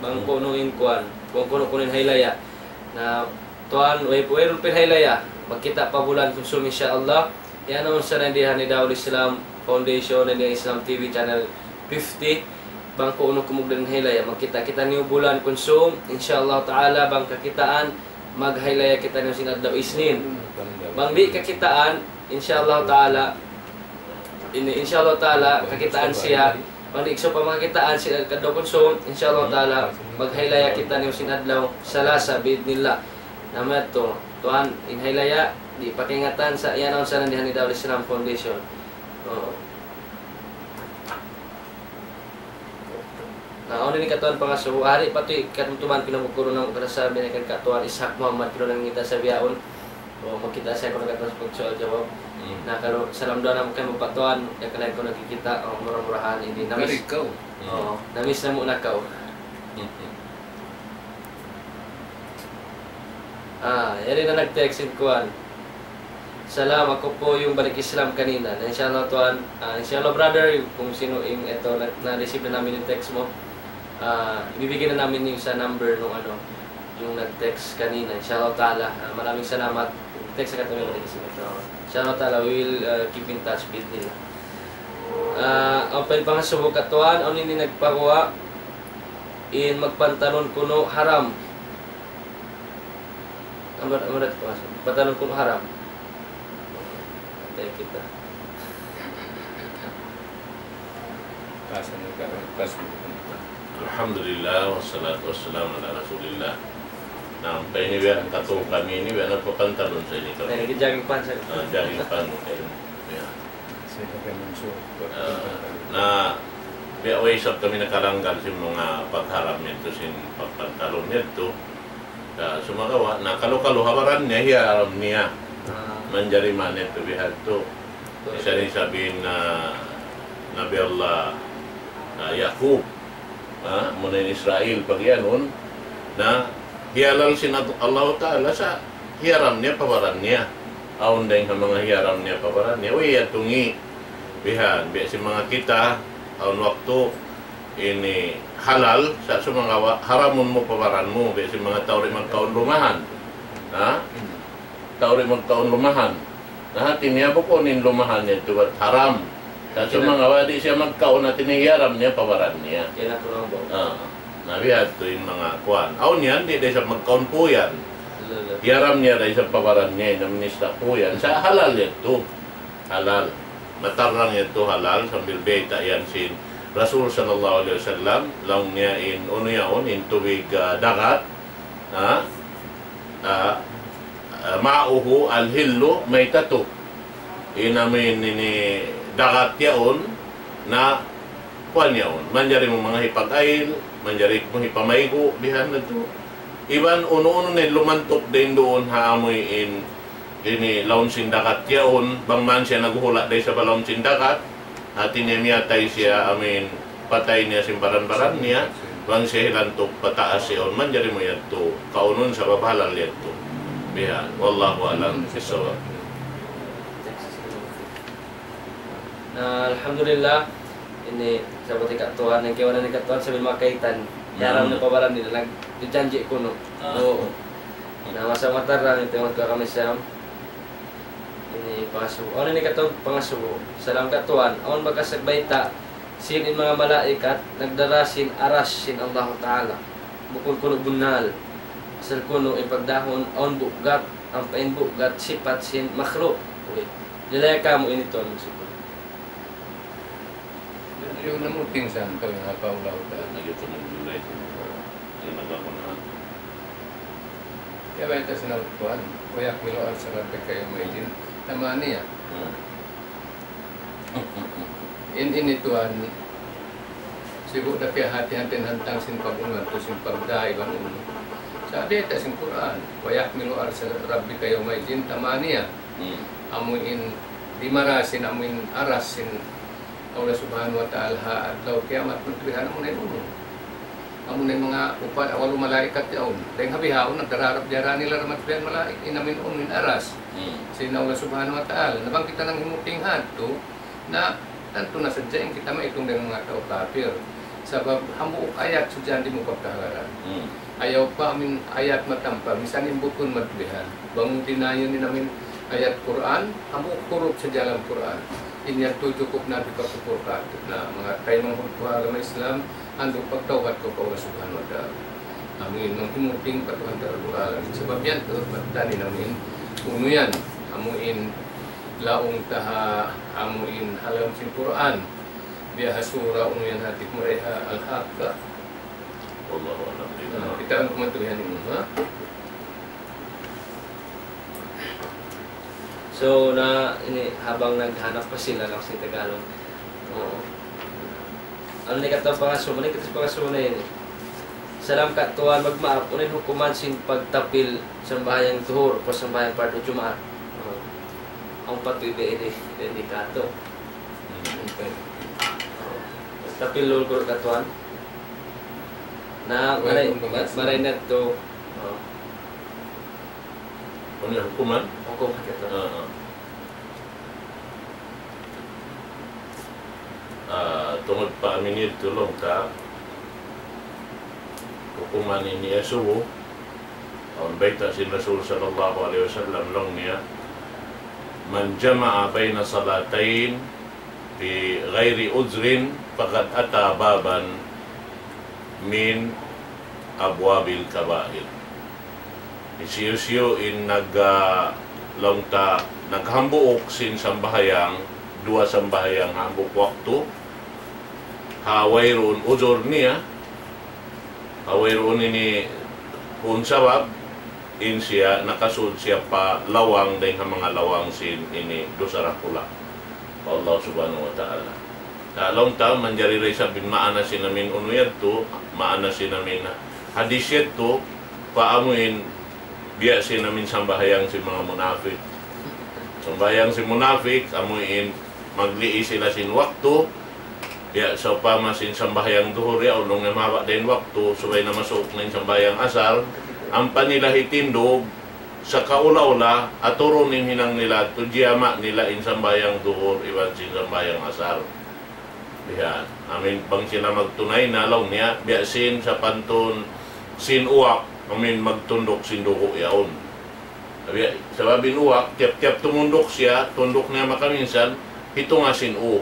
bang kunu' in kuwan, bang kunu', kunu' in haylaya. Na, tuwan, way, wayruun pa in haylaya. Magkita' pa bulan kunsum, insya Allah. Yan awn sa na di ha Nidaul Islam Foundation, na di ha Islam T V channel fifty. Bang kunu' kumugdan in haylaya, magkita' kitaniyu bulan kunsum, insya Allah ta'ala, bang kakitaan, maghaylaya kitaniyu sin adlaw Isnin. Bang di' kakitaan, insya Allah ta'ala, ini, insya Allah ta'ala, kakitaan siya. Bang di' sawpama kakitaan sin adlaw kunsum, insya Allah ta'ala, maghaylaya kitaniyu sin adlaw Salasa, bi'idhnillah. Na amu yadtu, tuwan, in haylaya, di' pa kaingatan sa', yan awn sa na di ha Nidaul Islam Foundation. Oo. Na, awn ini katuan pangasubu, hari pa tuud katumtuman pinabukuran namu' kada sa binakan katuan Ishak Muhammad, kinu nangita sa bihaun. O, magkita' sa kunu' katuan sa pagsual jawab. Hmm. Na, kalu, salam duwaa namu' kaymu pa tuwan, ya kalain ku nagkikita', o, mura-murahan ini. Namis. Kari kaw. O, namis namu' na kaw. Hmm. Ah, yari na nag-text in kuwan. Salam, aku po yung balik Islam kanina. Na inshallah, tuwan, ah, inshallah, brother, kung sino yung ito, na, na-receive na namin yung text mo. Ah, ibibigay na namin yung sa number nung ano, yung nag-text kanina. Inshallah ta'ala, ah, maraming salamat. Text ka kami balik Islam. Inshallah ta'ala, we will, uh, keep in touch with nila. Ah, awn pa in pangasubu katuan, awn ini nagpaguwa', in magpantalon kunu' haram. Amar, amar ito, pantalon kunu' haram. Patay kita. Alhamdulillah, wassalatu wassalamu ala rasulillah. Na, ampa ini biya' katu' kami ini, biya' nagpapantalon sa ini kami. Ay, nag-jogging pants, sir. Ah, jogging pants, okay. Ya. Sila kay Manso. Ah, na, biya' way isab kami nakalanggal sin manga pagharam yadtu sin pagpantalon yadtu. Na, sumagawa', na kalu-kalu ha baran niya, hiyaram niya. Ah. Manjari man yadtu bihadtu. Misan isab in, ah, Nabi Allah, ah, Yaqub. Ha, muna in Israel pagiyanun, na hiyalal sin Allahu Ta'ala sa' hiyaram niya pa baran niya. Awn dayng ha manga hiyaram niya pa baran niya. Uy, yadtu ngi', bihan, biya' sin manga kita, awn waktu ini halal, sa' sumagawa' haramun mu pa baran mu, biya' sin manga tau di' magkaun lumahan. Ha? Tau di' magkaun lumahan. Na hati niya bukun in lumahan niya tuud haram. Sa' sumagawa' di' siya magkaun, hati niya hiyaram niya pa baran niya. Yan ang tulong po. Ah, na bihadtu in manga kuwan. Awn yan, di' da isab magkaun puyan. Lala. Hiyaram niya da isab pa baran niya, in amin isab puyan. Sa' halal yadtu. Halal. Matarrang yadtu halal, sambil bayta' yan sin Rasul sallallahu alayhi wasallam, laung niya in, unu yaun, in tubig, ah, dagat, ha? Ah, ah, ماؤه الحل ميتته. In amin ini dagat yaun na kuwan yaun. Manjari mu manga hipag-ayil, manjari mu hipamaygu', bihan na tu. Iban unu-unu na in lumantuk dayn duun ha amuy in, ini laum sin dagat yaun, bang man siya naghuhula' da isab ha laum sin dagat, hati niya miyatay siya, amin, patay niya sin baran-baran niya, bang siya hilantuk pataas yaun, manjari mu yadtu kaunun sabab halal yadtu. Bihan, wallahu a'lam bissawab. Na, alhamdulillah, ini sabuti katuan, in kaibanan ini katuan sambil makaitan. Yaran na pa baran nila, nagjanji' kunu'. Ah. Oo. Na, masa matarang, ito yung kami sa ini pangasubu. Awn ini katuan pangasubu. Salam katuan, awn bakas nagbayta', sin in manga malaikat, nagdara sin aras sin Allahu Ta'ala. Bukun kunu' bunnal. Asal kunu' in pagdahun, awn bugat, ampa in bugat, sipat sin makhluk. Uy. Lilaya kamu ini tuan maksud ku. Yun na mu pinsan to, yung hapa ulaw ta. Lagi ito magbulay ito. Yung nagkakunaan. Kaya ba ito sinabot kuhan? ويحمل عرش ربك يومئذ ثمانية. Hmm. In ini tuan, sibu' da kiyahati-hati hantang sin pag-unu, sin pagdaiban unu. Sa' di ta sin Qur'an, ويحمل عرش ربك يومئذ ثمانية. Hmm. Amu in dimara sin, amu in aras sin Allah Subhanahu wa Ta'ala ha adlaw kiyamat, magtubihan amu na in unu. Amu na in manga upat, walu malaikat yaun. Dayng ha bihaun, nagdararap diyara nila ramat bihan malaik, in amu in unu, in aras. Hmm. Sin Allah Subhanahu wa Ta'ala. Na bang kita nanghimuting ha yadtu, na tantu na sadja in kita maitung dayn ha manga tau kapir. Sabab hambuuk ayat sadja di' mu pagkahagaran. Hmm. Ayaw pa amin ayat matampal, misan in butun madbihan. Bang mu dinayun in amin ayat Qur'an, hambuuk huruf sadja ha lawm Qur'an. In yadtu jukup na di' kakupur katu'. Na, manga taymanghud ku ha agama Islam, andu' pagtawbat kaw pa Allah Subhanahu wa Ta'ala. Amin, manghimuting pa Tuhan Rabbul Alamin. Sabab yan, tuud magtani namin, unu yan, amu in laung ta ha, amu in ha lawm sin Qur'an. Biya' ha sura unu yan hati ku marayaw ha Al-Haqqah. Wallahu a'lam. Ah, kita' ku man tuud yan unu, ha? So, na, ini, habang naghanap pa sila ng sin Tagalog. Oo. Unu in katu' pangasubu, unu in katu' pangasubu na ini? Salam katuan, magmaap, unu in hukuman sin pagtapil sambahayang duhur, pa sambahayang pardu Jumaat? Oo. Ang patuy ba ini, ini katu'? Hmm. Tapil lul guru katuan. Na, maray, maray na to. Oh. Unu in hukuman? Hukuman katuan. Ah, ah. Ah, tungud pa amin yadtu laung ta, hukuman ini asubu, awn bayta' sin Rasul sallallahu alayhi wasallam laung niya, من جمع بين صلاتين بغير عذر فقد أتى بابا من أبواب الكبائر. Hisiyu-siyu in nag-, ah, laung ta, naghambuuk sin sambahayang, duwa sambahayang hambuuk waktu, ha wayruun uzur niya, ha wayruun ini puun sabab, in siya, nakasud siya pa lawang, dayn ha manga lawang sin ini dusa dakula' pa Allah Subhanahu wa Ta'ala. Na laung ta, manjari da isab in maana sin amin unu yadtu, maana sin amin hadis yadtu, pa amu in biya' sin amin sambahayang sin manga munafik. Sambahayang sin munafik, amu in maglii sila sin waktu, biya' sawpama sin sambahayang duhur yaun, laung niya mahaba' da in waktu, subay na masuuk na in sambahayang asar, ampa nila hitindug, sakaula-ula, aturun in hinang nila, tu jiyama' nila in sambahayang duhur, iban sin sambahayang asar. Bihan. Amin, bang sila magtunay na laung niya, biya' sin sapantun sin uwak, amin, magtunduk sin dugu' yaun. Biya', sabab in uwak, tiyap-tiyap tumunduk siya, tunduk niya makaminsan, hitungas in u.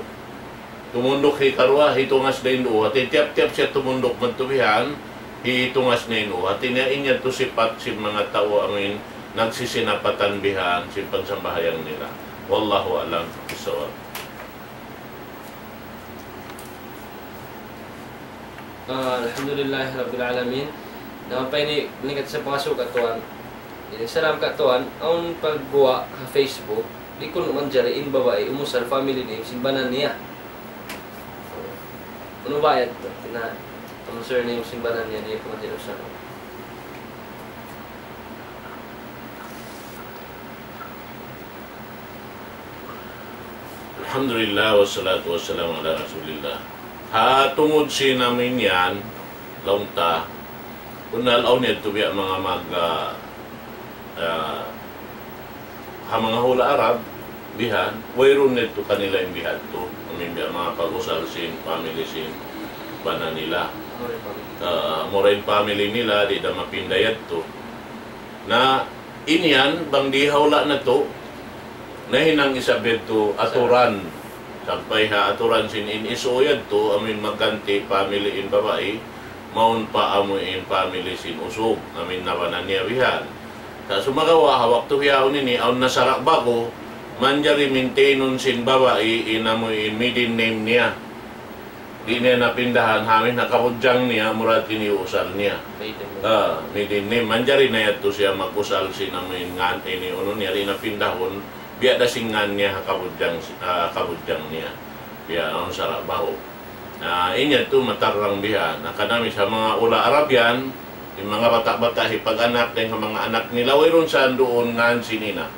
Tumunduk hikaruwa, hitungas da in u. Hati tiyap-tiyap siya tumunduk magtubihan, hitungas na in u. Hati niya in yadtu sipat sin manga tau amin nagsisinapatan bihan sin pagsambahayang nila. Wallahu a'lam bissawab. Ah, alhamdulillahi rabbil alamin. Naman pa ini, meningkat sa pangasubu katuan. Ini salam katuan, awn pagguwa' ha Facebook, di' kunu' manjari in babai umusal family name sin bana niya. Unu ba yan? Na, amun surname sin bana niya, di' kunu' manjari usal. Alhamdulillah, wassalatu wassalamu ala rasulillah. Ha tungud sin amin yan, laung ta, bunnal awn yadtu biya' manga mag-, ah, ah, ha manga hula' Arab, Bihan, wayruun na yadtu kanila in bihan tu. Amin biya' manga pag-usal sin family sin bana nila. Ah, mura in family nila, di' da mapinda yadtu. Na, in yan, bang di' ha hula' natu', nahinang isab yadtu aturan. Sampay ha aturan sin N S O yadtu, amin magganti family in babai, mawn pa amu in family sin usug, amin nabana niya bihan. Sa' sumagawa' ha waktu bihaun ini, awn na sara' ba'gu, manjari maintainun sin babai in amu in maiden name niya. Di' niya na pindahan, ha amin ha kabudjang niya, mura tiyusal niya. Maiden name. Ah, maiden name. Manjari na yadtu siya mag-usal sin amu in ngan ini unu niya, di' na pindahun, biya' da sin ngan niya ha kabudjang, ha kabudjang niya. Biya' awn sara' ba'gu. Ah, in yadtu matarrang bihan. Na kanami sa manga hula' Arab yan, in manga bata'-bata' hipag-anak, dayn ha manga anak nila, wayruun sa duun ngan sin ina'.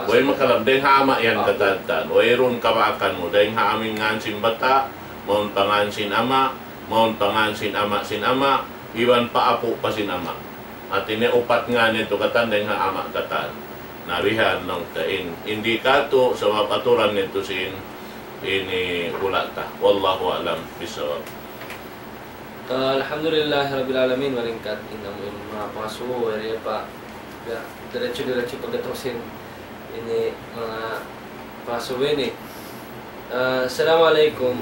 Way makalam, dayn ha ama' yan katan-katan. Wayruun kabaakan mu, dayn ha amin ngan sin bata', mawn pa ngan sin ama', mawn pa ngan sin ama' sin ama', iban pa apu' pa sin ama'. Hati niya upat ngan yadtu katan, dayn ha ama' katan. Na bihan laung ta in, in di' katu', sabab aturan yadtu sin, ini hula' ta. Wallahu a'lam bissawab. Ah, alhamdulillah rabbil alamin, malingkat in amu in manga pangasubu, wari pa, ya, diretso-diretso pagkatusin ini manga pangasubu ini. Ah, assalamu alaykum,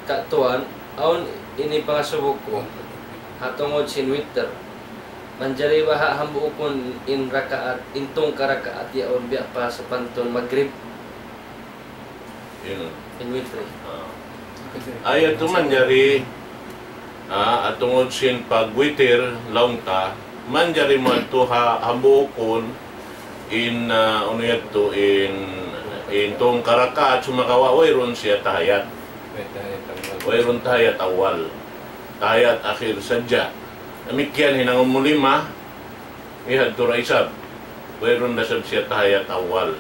Ka' Tuan, awn ini pangasubu ku, ha tungud sin witr. Manjari baha' hambuukun in rakaat, in tungka rakaat yaun biya' pa sapantun magrib. Yun. In witr. Ah. Ayat tu manjari, ah, ha tungud sin pagwitir, laung ta, manjari mu yadtu ha, hambuukun, in, ah, unu yadtu, in, in tungka rakaat, sumagawa' wayruun siya tahiyat. Wayruun tahiyat awal. Tahiyat akhir sadja. Damikkiyan hinangun mu lima, miyadtu da isab. Wayruun da isab siya tahiyat awal.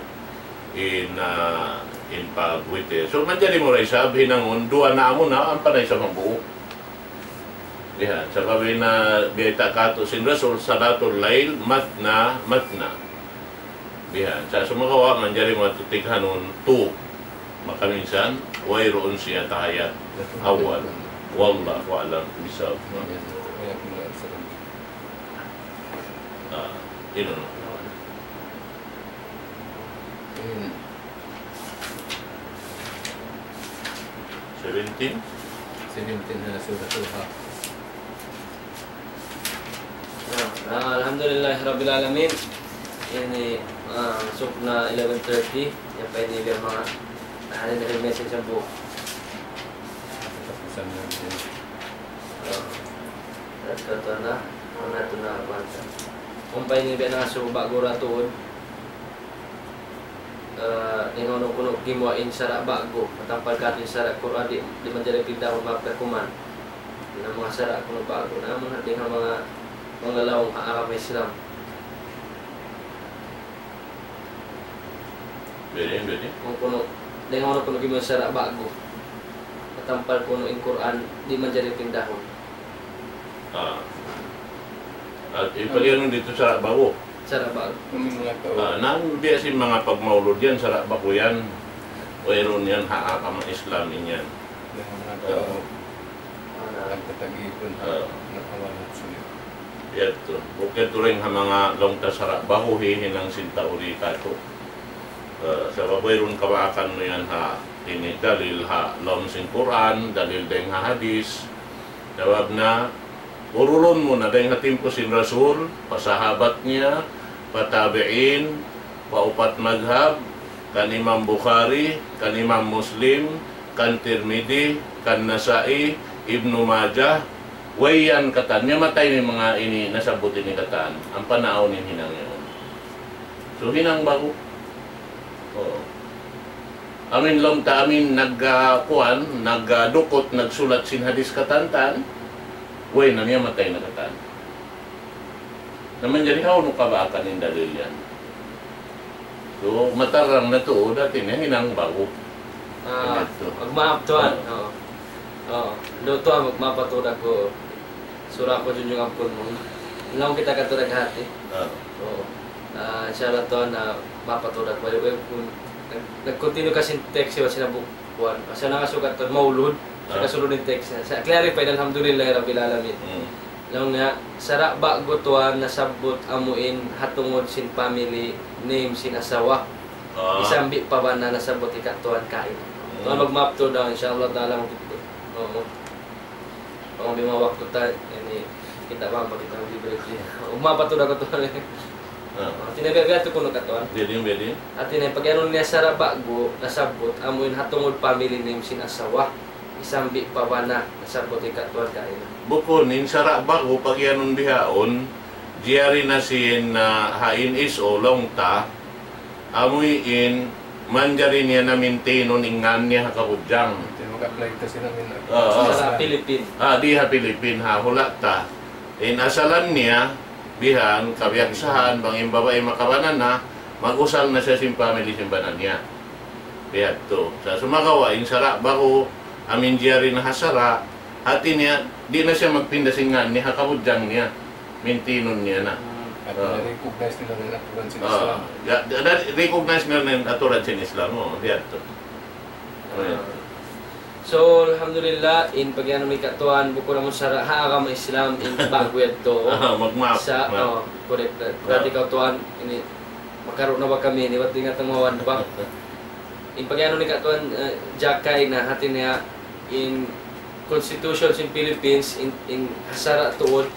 In, ah, in pagwitir. So, manjari mu da isab hinangun, duwa na amu na, ampa na isab hambuuk. Bihan, sabab in, ah, biyayta' katu' sin Rasul, salatul layl, matna, matna. Bihan, sa' sumagawa', manjari mu yadtu tighanun, tu. Makaminsan, wayruun siya tahiyat awal. Wallahu a'lam bissawab. Ah, inu na. Hmm. Seventeen? Seventeen na Suratul Kahf. Ah, ah, alhamdulillah rabbil alamin. Ini, ah, masuk na eleven thirty. Yan pa ini biya' manga, ah, ini message ang buhok. Tapos na yan. Ah, that's the one na. Ano ito na, kwan sa. Kung pa ini biya' na suba gura tuod. Ah, dayn ha unu kunu' gimuwa' in sara' ba'gu, matampal katu' in sara' Qur'an, di', di' manjari pindahun, maap kakuman. Dayn ha manga sara' kunu' ba'gu, na manga, dayn ha manga, manga laung ha agama Islam. Bene, bene. Kunu', dayn ha unu kunu' gimuwa' in sara' ba'gu, matampal kunu' in Qur'an, di' manjari pindahun. Ah. At ipaliwanag didtu sara' ba'gu. Sara' ba'gu. Kami mga tao. Ah, na biya' sin manga pagmaulud yan, sara' ba'gu yan. Wayruun yan ha agama Islam in yan. Yung mga tao, nagtatag-ipon, nakawanat sila. Yadtu. Bukun tuud in ha manga laung ta sara' ba'gu hihinang sin tau di' katu'. Ah, sabab wayruun kabaakan mu yan ha, ini dalil ha lawm sin Qur'an, dalil dayn ha hadis. Sabab na, urulun mu na dayn ha timpu sin Rasul, pa sahabat niya, pa tabi'in, pa upat madhab, kan Imam Bukhari, kan Imam Muslim, kan Tirmidhi, kan Nasa'i, Ibnu Majah, way yan katan, miyatay na in manga ini, nasabbut ini katan, ampa na awn in hinang yaun. So, hinang ba'gu. Oo. Amin laung ta, amin nag, ah, kuwan, nag, ah, dukut, nagsulat sin hadis katan-katan, way na niya matay na katan. Na manjari hawnu kabaakan in dalil yan. So, matarrang na tuud, hati niya hinang ba'gu. Ah, magmaap tuwan. Oo. Oo. Do tuwan, magmaap tuud aku. Sura aku junjung ampun mu. Laung kita katu' daghati. Oo. Ah, insya Allah tuwan, ah, Mapataudak balik, eh, kun, nag-, nag-continue kasi in text siya, sinabu-, kuwan. Asa na nga sugat, maulud, Ah. sa kasulud in text niya. Sa clarify, alhamdulillahi rabbil alamin. Mm. Laung niya, sara' ba'gu tuwan nasabbut amuin ha tungud sin family name sin asawa. Ah. Isambi pa bana nasabbut hikatuan kaina. Mm. Tuwan magmaap tuud, insha Allah ta'ala, magtutut. Oo. Bang di' mawaktu ta, ini, kita' bang pa kita mag-break niya. Umapataudak katuan. Ah. Hati niya biya', biya' tu kunu' katuan. Biya' diin, biya' diin. Hati niya, pag-anu niya sara' ba'gu, nasabbut, amuin ha tungud family name sin asawa. Isambi pa bana, nasabbut hikatuan kaina. Bukun, in sara' ba'gu, pag-iyanun bihaun, jari na sin, ah, ha N S O, laung ta, amuin manjari niya na maintainun in ngan niya ha kabudjang. Di' mag-apply ta sin amin. Oo. Sa Philippine. Ah, di ha Philippine, ha, hula' ta. In asalan niya, bihan, kabiyaksahan, bang in babai makabana na, mag-usal na siya sin family sin bana niya. Biya' tu. Sa' sumagawa', in sara' ba'gu, amin jari na ha sara', hati niya, di' na siya magpinda sin ngan niya, ha kabudjang niya. Maintainun niya na. Hmm. At Ah. na-recognize nila na in aturan sin Ah. Islam. Ya, da-, da-, recognize nila na in aturan sin Islam, oh, biya' tu. Oh, ya. So, alhamdulillah, in pag-anu mi katuan, bukun amun sara' ha agama Islam, in ba'gu yadtu. Ah, magmaap, Sa', maap. Oh, correct. Ah. Dati katuan, ini, makaru' na ba kami, ini, ba't di' nga tumawan pa? In pag-anu ni katuan, eh, Jack kaina, hati niya, in constitution sin Philippines, in, in ha sara' tuud,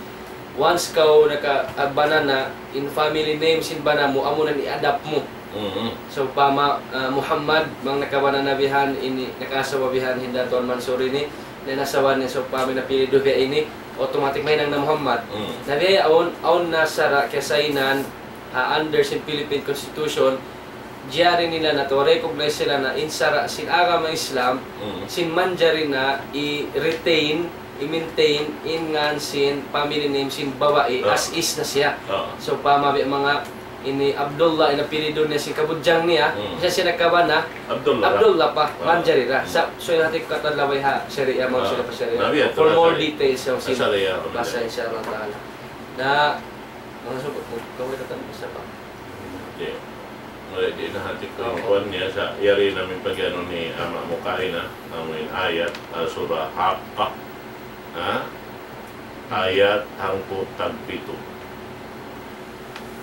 once kaw naka-, ah, bana na, in family name sin bana mu, amu na in i-adopt mu. Mm-hmm. So, upama, ah, Muhammad, bang nakabana na bihan, ini, nakaasawa bihan, hinda Tuan Mansur ini, na in asawa niya, so, upama napilidu biya' ini, automatic mahinang na Muhammad. Mm. Na biya' yaun, awn na sara' kiyasainan, ha under sin Philippine Constitution, jari nila na tu, recognize sila na in sara' sin agama Islam, Mm. sin manjari na i-retain, i-maintain, in ngan sin family name sin babai, Ah. as is na siya. Ah. So, upama biya' manga ini Abdullah, in apelyidu niya sin kabudjang niya, Mm. bisan siya nakabana, Abdullah. Abdullah pa, Ah. manjari ra. Mm. Sa', so, in hati ku katan labay ha, sharia, Ah. mawjud sila pa sharia. Nabi, For aturan more sharia. details, yung sin Sharia, basa, manjari. Insha Allah ta'ala. Na, manga suku, kung kaway na tanong, isa pa. Di'. Di' na hati ku in kuwan niya sa' yari na in pag-anu ni ama' mu kaina, amu in ayat, ah, surah Haqqah. Ha? Ayat hangpu' tagpitu.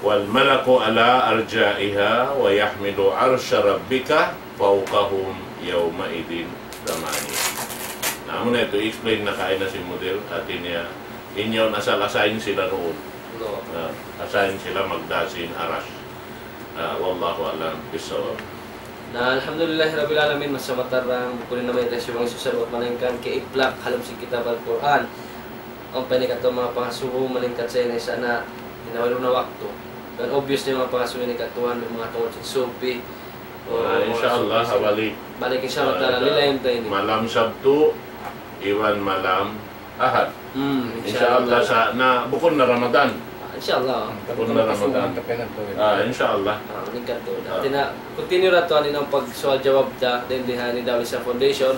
والملك على أرجائها ويحمل عرش ربك فوقهم يومئذ ثمانية. Na, amu na yadtu, explain na kaina sin model, hati niya, in yaun asal assign sila duun. No. Ah, assign sila magdā sin Arash. Ah, والله أعلم بالصواب. Na, alhamdulillahi rabbil alamin, masa matarang, bukun na mayta' siya bang susar wa malaingkan kay itlak ha lawm sin kitab Al-Qur'an. Awn pa ini katu' manga pangasubu, malaingkan sa ini sa' na, in wayruun na waktu. Kan obvious na in manga pangasubu ini katuan, manga tungud sin supi. Ah, O, insha Allah, supi, balik. Balik insha Allah ta'ala, Ah, lilayun ta ini. Malam Sabtu, iban malam Ahad. Hmm, Insha Allah, insha Allah. Sa' na, bukun na Ramadan. Ah, insha Allah. Bukun na Ramadan. Ah, insha Allah. Ah, ini katu'. Ah. Hati niya, continue ra tuwan in pagsual jawab ta, dayn di ha ini Dawah Islam Foundation,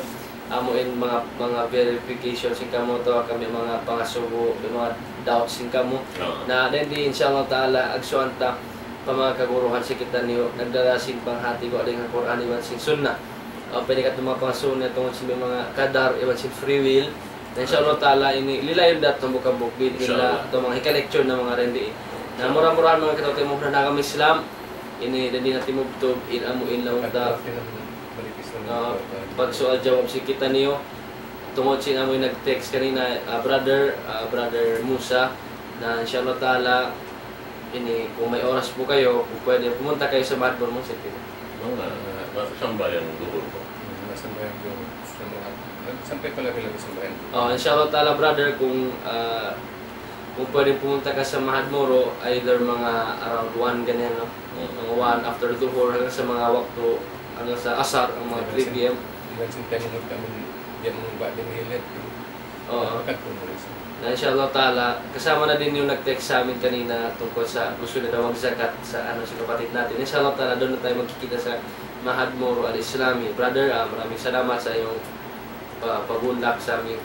amu in manga, manga verification sin kamu atawa kami manga pangasubu, manga doubts sin kamu. Ah. Na, dayn di, insha Allah ta'ala, agsuan ta pa manga kaguruhan sin kitaniyu, nagdara sin panghati ku dayn ha Qur'an iban sin Sunnah. Ah, pwede katu' manga pangasubu niya tungud sin manga qadar iban sin free will. Na, insha Allah ta'ala, ini lilayun da tuud hambuuk-hambuuk, bi'idhnillah, Insha Allah. Atawa manga hika-lecture na manga dayn di. Na, mura-murahan manga kataymanghuran ha agama Islam, ini dayn di na timubtub, in amu in laung ta, ah, pagsual jawab sin kitaniyu. Tungud sin amu in nag-text kanina, ah, brother, ah, brother Musa. Na, insha Allah ta'ala, ini, kung may oras po kayo, kung pwede, pumunta kayo sa Mahad Moro, Sir Peter. Manga, ah, sambahayang duhur po. Hmm, sambahayang duhur. Sa mga, sampay pala rin ang sambahayang duhur. Oh, insha Allah ta'ala, brother, kung, ah, kung pwede pumunta ka sa Mahad Moro, either mga around one ganyan, no? Hmm. Mga one after duhur, hanggang sa mga waktu, hanggang sa asar, ang mga Hanggang sa three P M. Hanggang sa time mo kami, di' mo ba din hilit? Oo. Makadtu na rin siya. Na insha Allah ta'ala, kasama na din yung nag-text sa amin kanina tungkol sa gusto na daw mag-zakat sa ano, sa kapatid natin. Insha Allah ta'ala, doon na tayo magkikita sa Mahad Moro Al-Islami. Brother, ah, maraming salamat sa iyong pa-, pag-unlak sa aming,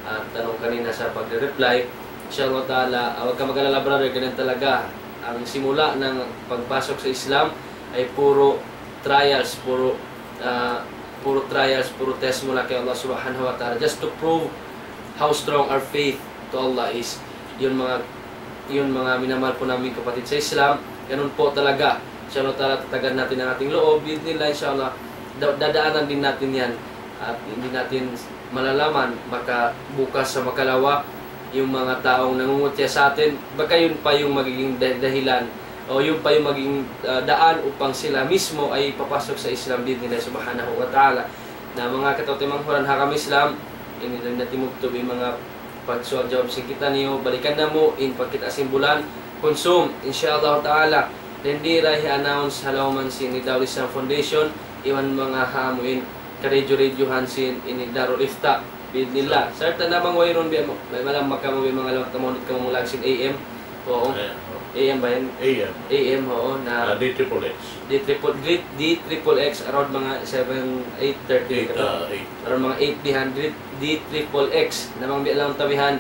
ah, tanong kanina sa pagre-reply. Insha Allah ta'ala, ah, huwag ka mag-alala, brother, ganyan talaga ang simula ng pagpasok sa Islam. ay puro trials, puro, ah, puro trials, puro test muna kay Allah Subhanahu wa Ta'ala, just to prove how strong our faith to Allah is. Yun, manga, yun, manga minamahal po namin kapatid sa Islam, ganun po talaga. Inshallah Ta'ala, tatagan natin ang ating loob. Bi'idhnillah, inshallah, da-, dadaanan din natin yan. At hindi natin malalaman, baka bukas sa makalawa, yung mga taong nangungutya sa atin, baka yun pa yung magiging dah-, dahilan o yun pa yung magiging, ah, daan upang sila mismo ay papasok sa Islam, bi'idhnillah subhanahu wa ta'ala. Na, manga kataymanghuran ha agama Islam, ini na timubtub in manga pagsual-jawab sin kitaniyu, balikan namu' in pagkita' sin bulan, konsum, insha Allah ta'ala. Then di ra hi-announce ha lawm sin Nidal Islam Foundation, iban manga ha amu in karadyo-radyohan sin ini Darul Ifta, bi'idhnillah. Sarta' na bang wayruun biya', biya' malam makamu biya' manga laung ta mahunit kamu manglag sin A M. Oo. Ayan, oo. A M ba yan? A M. A M, oo, na Ah, D triple X. D triple, D, D triple X, around manga seven, eight thirty. Eight, ah, eight. Around manga eight bihan, D, D triple X. Na bang biya' laung ta bihan,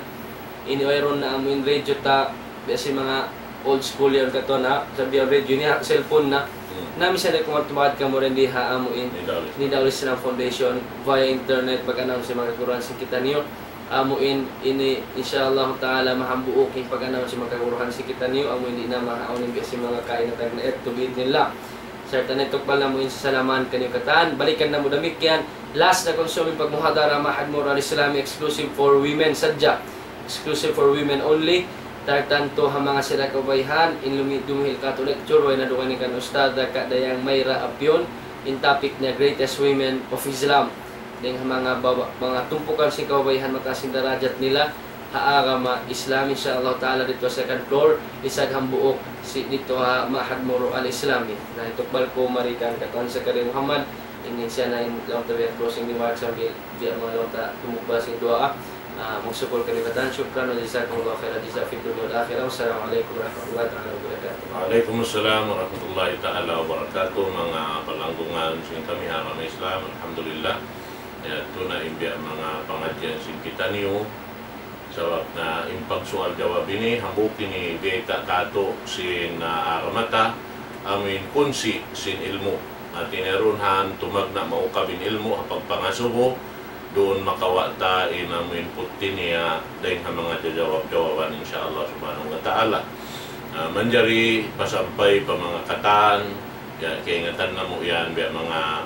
ini wayruun na amu in radyo ta, biya' sin manga old school yan katu' na, sa biya' radyo niya, cellphone na. Hmm. Na misan da kung tumawag kamu rin di ha amu in Nidal Islam. Nidal Islam Foundation, via internet, pag-announce sin manga kaguruhan sin kitaniyu. Amu in ini, insha Allah ta'ala, mahambuuk in pag-announce sin manga kaguruhan sin kitaniyu, amu in di' na mahaunin biya' sin manga kain na tagna' yadtu, bi'idhnillah. Sarta' na itukbal namu' in sasalaman kaniyu katan. Balikan namu' damikkiyan. Last na konsum in pagmuhadara, Ma'had Murra Al-Islami, exclusive for women sadja. Exclusive for women only. Tartantu ha manga sila kababaihan, in lumi-, dumuhil katu' lecture, way na dugaing kan Ustadha Ka Dayang Myra Apion, in topic niya, Greatest Women of Islam. Dayng ha manga baba-, manga tumpukan sin kababaihan, mataas in darajat nila ha agama Islam, insha Allah ta'ala, didtu ha second floor, isab hambuuk sin didtu ha Ma'had Murra Al-Islami. Na, itukbal ku mari kan Katuan Zakaria Muhammad, in siya na in laung ta biya' closing remarks, sambil biya' manga laung ta tumugba sin duwaa. Ah, magsukul kami katan, shukran wa jazakumullahu khairan jaza fid dunya wal akhirah. Wassalamu alaykum warahmatullahi ta'ala wabarakatuh. Wa alaykum assalam warahmatullahi ta'ala wabarakatuh. Manga palanggungan sin kami ha agama Islam, alhamdulillah. Yadtu na in biya' manga pangadjian sin kitaniyu. Sabab na in pagsual-jawab ini, hambuuk ini biyayta' katu' sin, ah, agama ta, amu in kunsi sin ilmu'. Hati niya duun ha tumagna' maukab in ilmu', ha pagpangasubu, duun makawa' ta in amu in puti niya, dayng ha manga jajawab-jawaban, insha Allah subhanahu wa ta'ala. Ah, manjari pasampay pa manga katan, ya, kaingatan namu' yan, biya' manga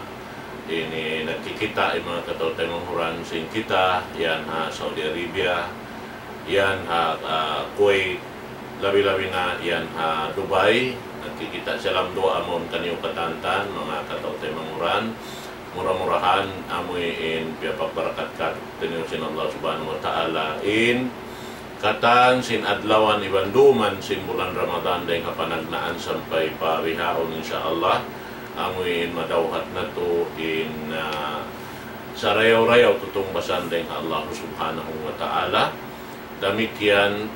ini nagkikita' in manga kataymanghuran sin kita, yan ha Saudi Arabia, yan ha, ah, Kuwait, labi-labi na yan ha Dubai, nagkikita' siya. Lamdu amun kaniyu katantan, manga kataymanghuran, mura-murahan, amu in piyapagbarakat kaniyu sin Allah subhanahu wa ta'ala, in katan sin adlawan iban duman sin bulan Ramadan dayng ha panagnaan sampay pa bihaun, insha Allah. Amu in madawhat natu' in, ah, sarayaw-rayaw tutungbasan dayng ha Allah subhanahu wa ta'ala. Damikkiyan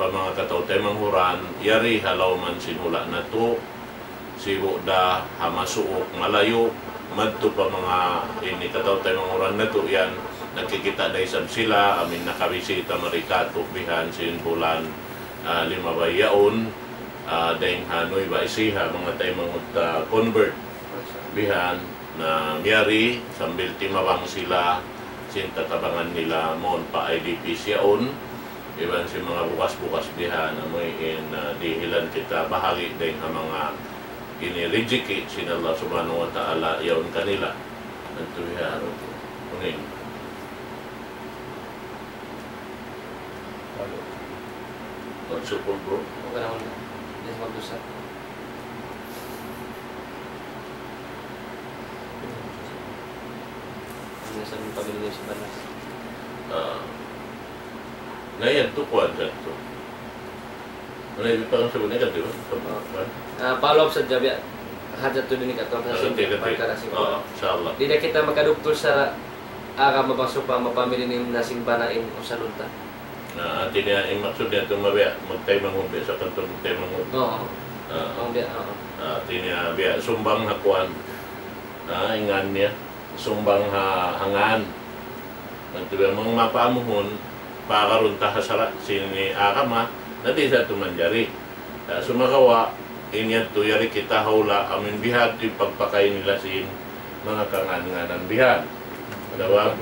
pa manga kataymanghuran, yari ha lawm sin hula' natu', sibu' da ha masuuk malayu', madtu pa manga ini kataymanghuran natu' yan, nagkikita' da isab sila, amu in nakabisita mari katu' bihan sin bulan, ah, limabay yaun, ah, dayng ha Nuwayba Ecija, manga taymanghud ta convert bihan, na miyari sambil timabang sila sin tatabangan nila mawn pa I D Ps yaun, iban sin manga bukas-bukas bihan, amu in, ah, dihilan kita bahagi' dayng ha manga ini rijiki' sin Allah subhanahu wa ta'ala yaun kanila. Adtu bihan. Unu in? Magsukul, bro. Okay na, okay na. Yes, magdusa. Ano sa mga pamilya sa banas? Ah. Na yan, tukuan sa ito. Ano yung pangasubo niya, di ba? Sa mga, ah, follow up sadja biya'. Hajat tuud ini katu' sa, ah, sin, okay, okay, pagkara sin, oo, kuwan. Inshallah. Di' na kita makaduktul sa agama bang sawpama pamili niyu na sin bana in usalun ta. Na, hati niya, in maksud niya, tumabiya', magtaymanghud biya', sa kanto magtaymanghud. Oo. Ah. Magbiya', oo. Ah, hati niya, biya', sumbang ha kuwan. Ah, in ngan niya. Sumbang ha, ha ngan. Magtubiya', manga mapaamuhun, pagarun ta ha sara', sin agama, na di' sa tuud manjari. Ah, sumagawa', In yadtu yari kita ha hula', amin bihan in pagpakay nila sin manga kangan-nganan bihan. Sabab,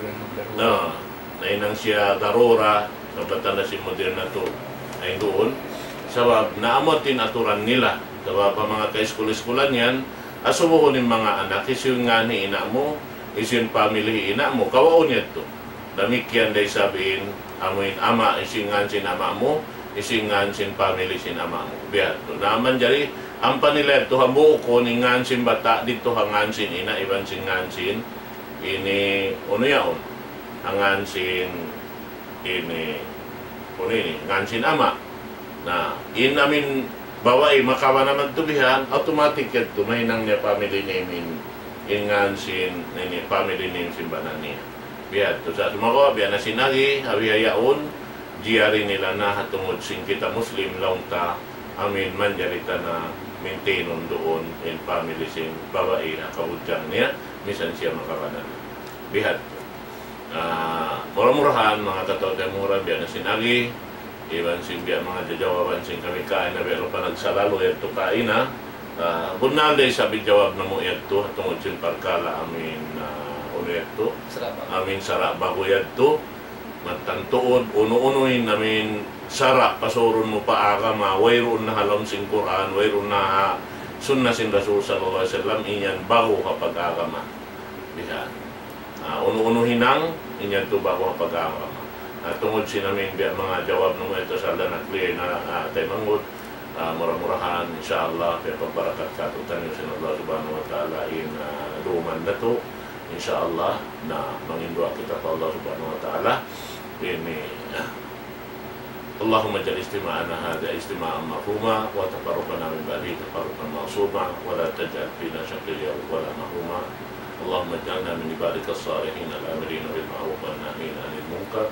na, nahinang siya darura, sabab na sin modern natu'. Ay duun. Sabab, naamot in aturan nila. Sabab, pa manga kaiskul-iskulan yan, asubuhun in manga anak, hisiyu in ngan hi ina' mu, hisiyu in family hi ina' mu, kawaun yadtu. Damikkiyan da isab in, amu in ama', hisiyu in ngan sin ama' mu, hisiyu in ngan sin family sin ama' mu. Biya' yadtu. Na manjari, ampa nila yadtu hambuuk in ngan sin bata', didtu ha ngan sin ina', iban sin ngan sin, ini, unu yaun. Ha ngan sin, ini, unu ini, ngan sin ama'. Na, in amin babai makawa' na madtu bihan, automatic yadtu, mahinang niya family name in, in ngan sin, ini, family name sin bana niya. Biya' yadtu, sa' sumagawa', biya' na sin agi, ha bihaun, jari nila na ha tungud sin kita Muslim, laung ta, amin manjari ta na maintain duun in family sin babai ha kabudjang niya, misan siya makawa' na. Biya' yadtu. Ah, mura-murahan, manga kataw-taymanghuran, biya' na sin agi, iban sin biya' manga jajawaban sin kami kaina, biya' na panagsalalu yadtu kaina. Ah, bunnal da isab in jawab namu' yadtu, tungud sin parkala' amin, ah, unu yadtu, amin sara' ba'gu yadtu. Mattan tuud, unu-unu in amin sara' pasurun mu pa agama, wayruun na ha lawm sin Qur'an, wayruun na ha sunna sin Rasul sallallahu alayhi wasallam, in yan ba'gu ha pag-agama. Bihan. Ah, unu-unu hinang, in yadtu ba'gu ha pag-agama. Ah, tungud sin amin biya' manga jawab namu' yadtu, sa' na clear na, ah, taymanghud. Ah, mura-murahan, insya Allah, piyagpabarakat kātu'niyu sin Allah Subhanahu wa Ta'ala in, ah, duman natu'. Insya Allah, na manginduwaa kita pa Allah Subhanahu wa Ta'ala. Ini, ah, اللهم اجعل اجتماعنا هذا اجتماعا مرحوما، وتفرقنا من بعده تفرقا معصوما، ولا تجعل فينا شقيا ولا محروما. اللهم اجعلنا من عبادك الصالحين الآمرين بالمعروف والناهين عن المنكر،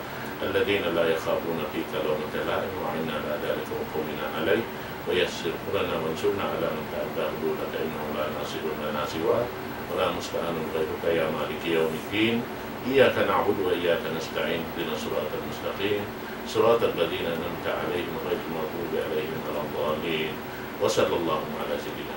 الذين لا يخافون فيك لومة لائم، وأعنا على ذلك وقونا عليه، ويسر أمرنا وانصرنا على من تعدى حدودك، إنه لا ناصر لنا سواك، ولا مستعان غيرك يا مالك يوم الدين. إياك نعبد وإياك نستعين، اهدنا الصراط المستقيم، صراط الذين أنعمت عليهم غير المغضوب عليهم ولا الضالين. وصلى الله على سيدنا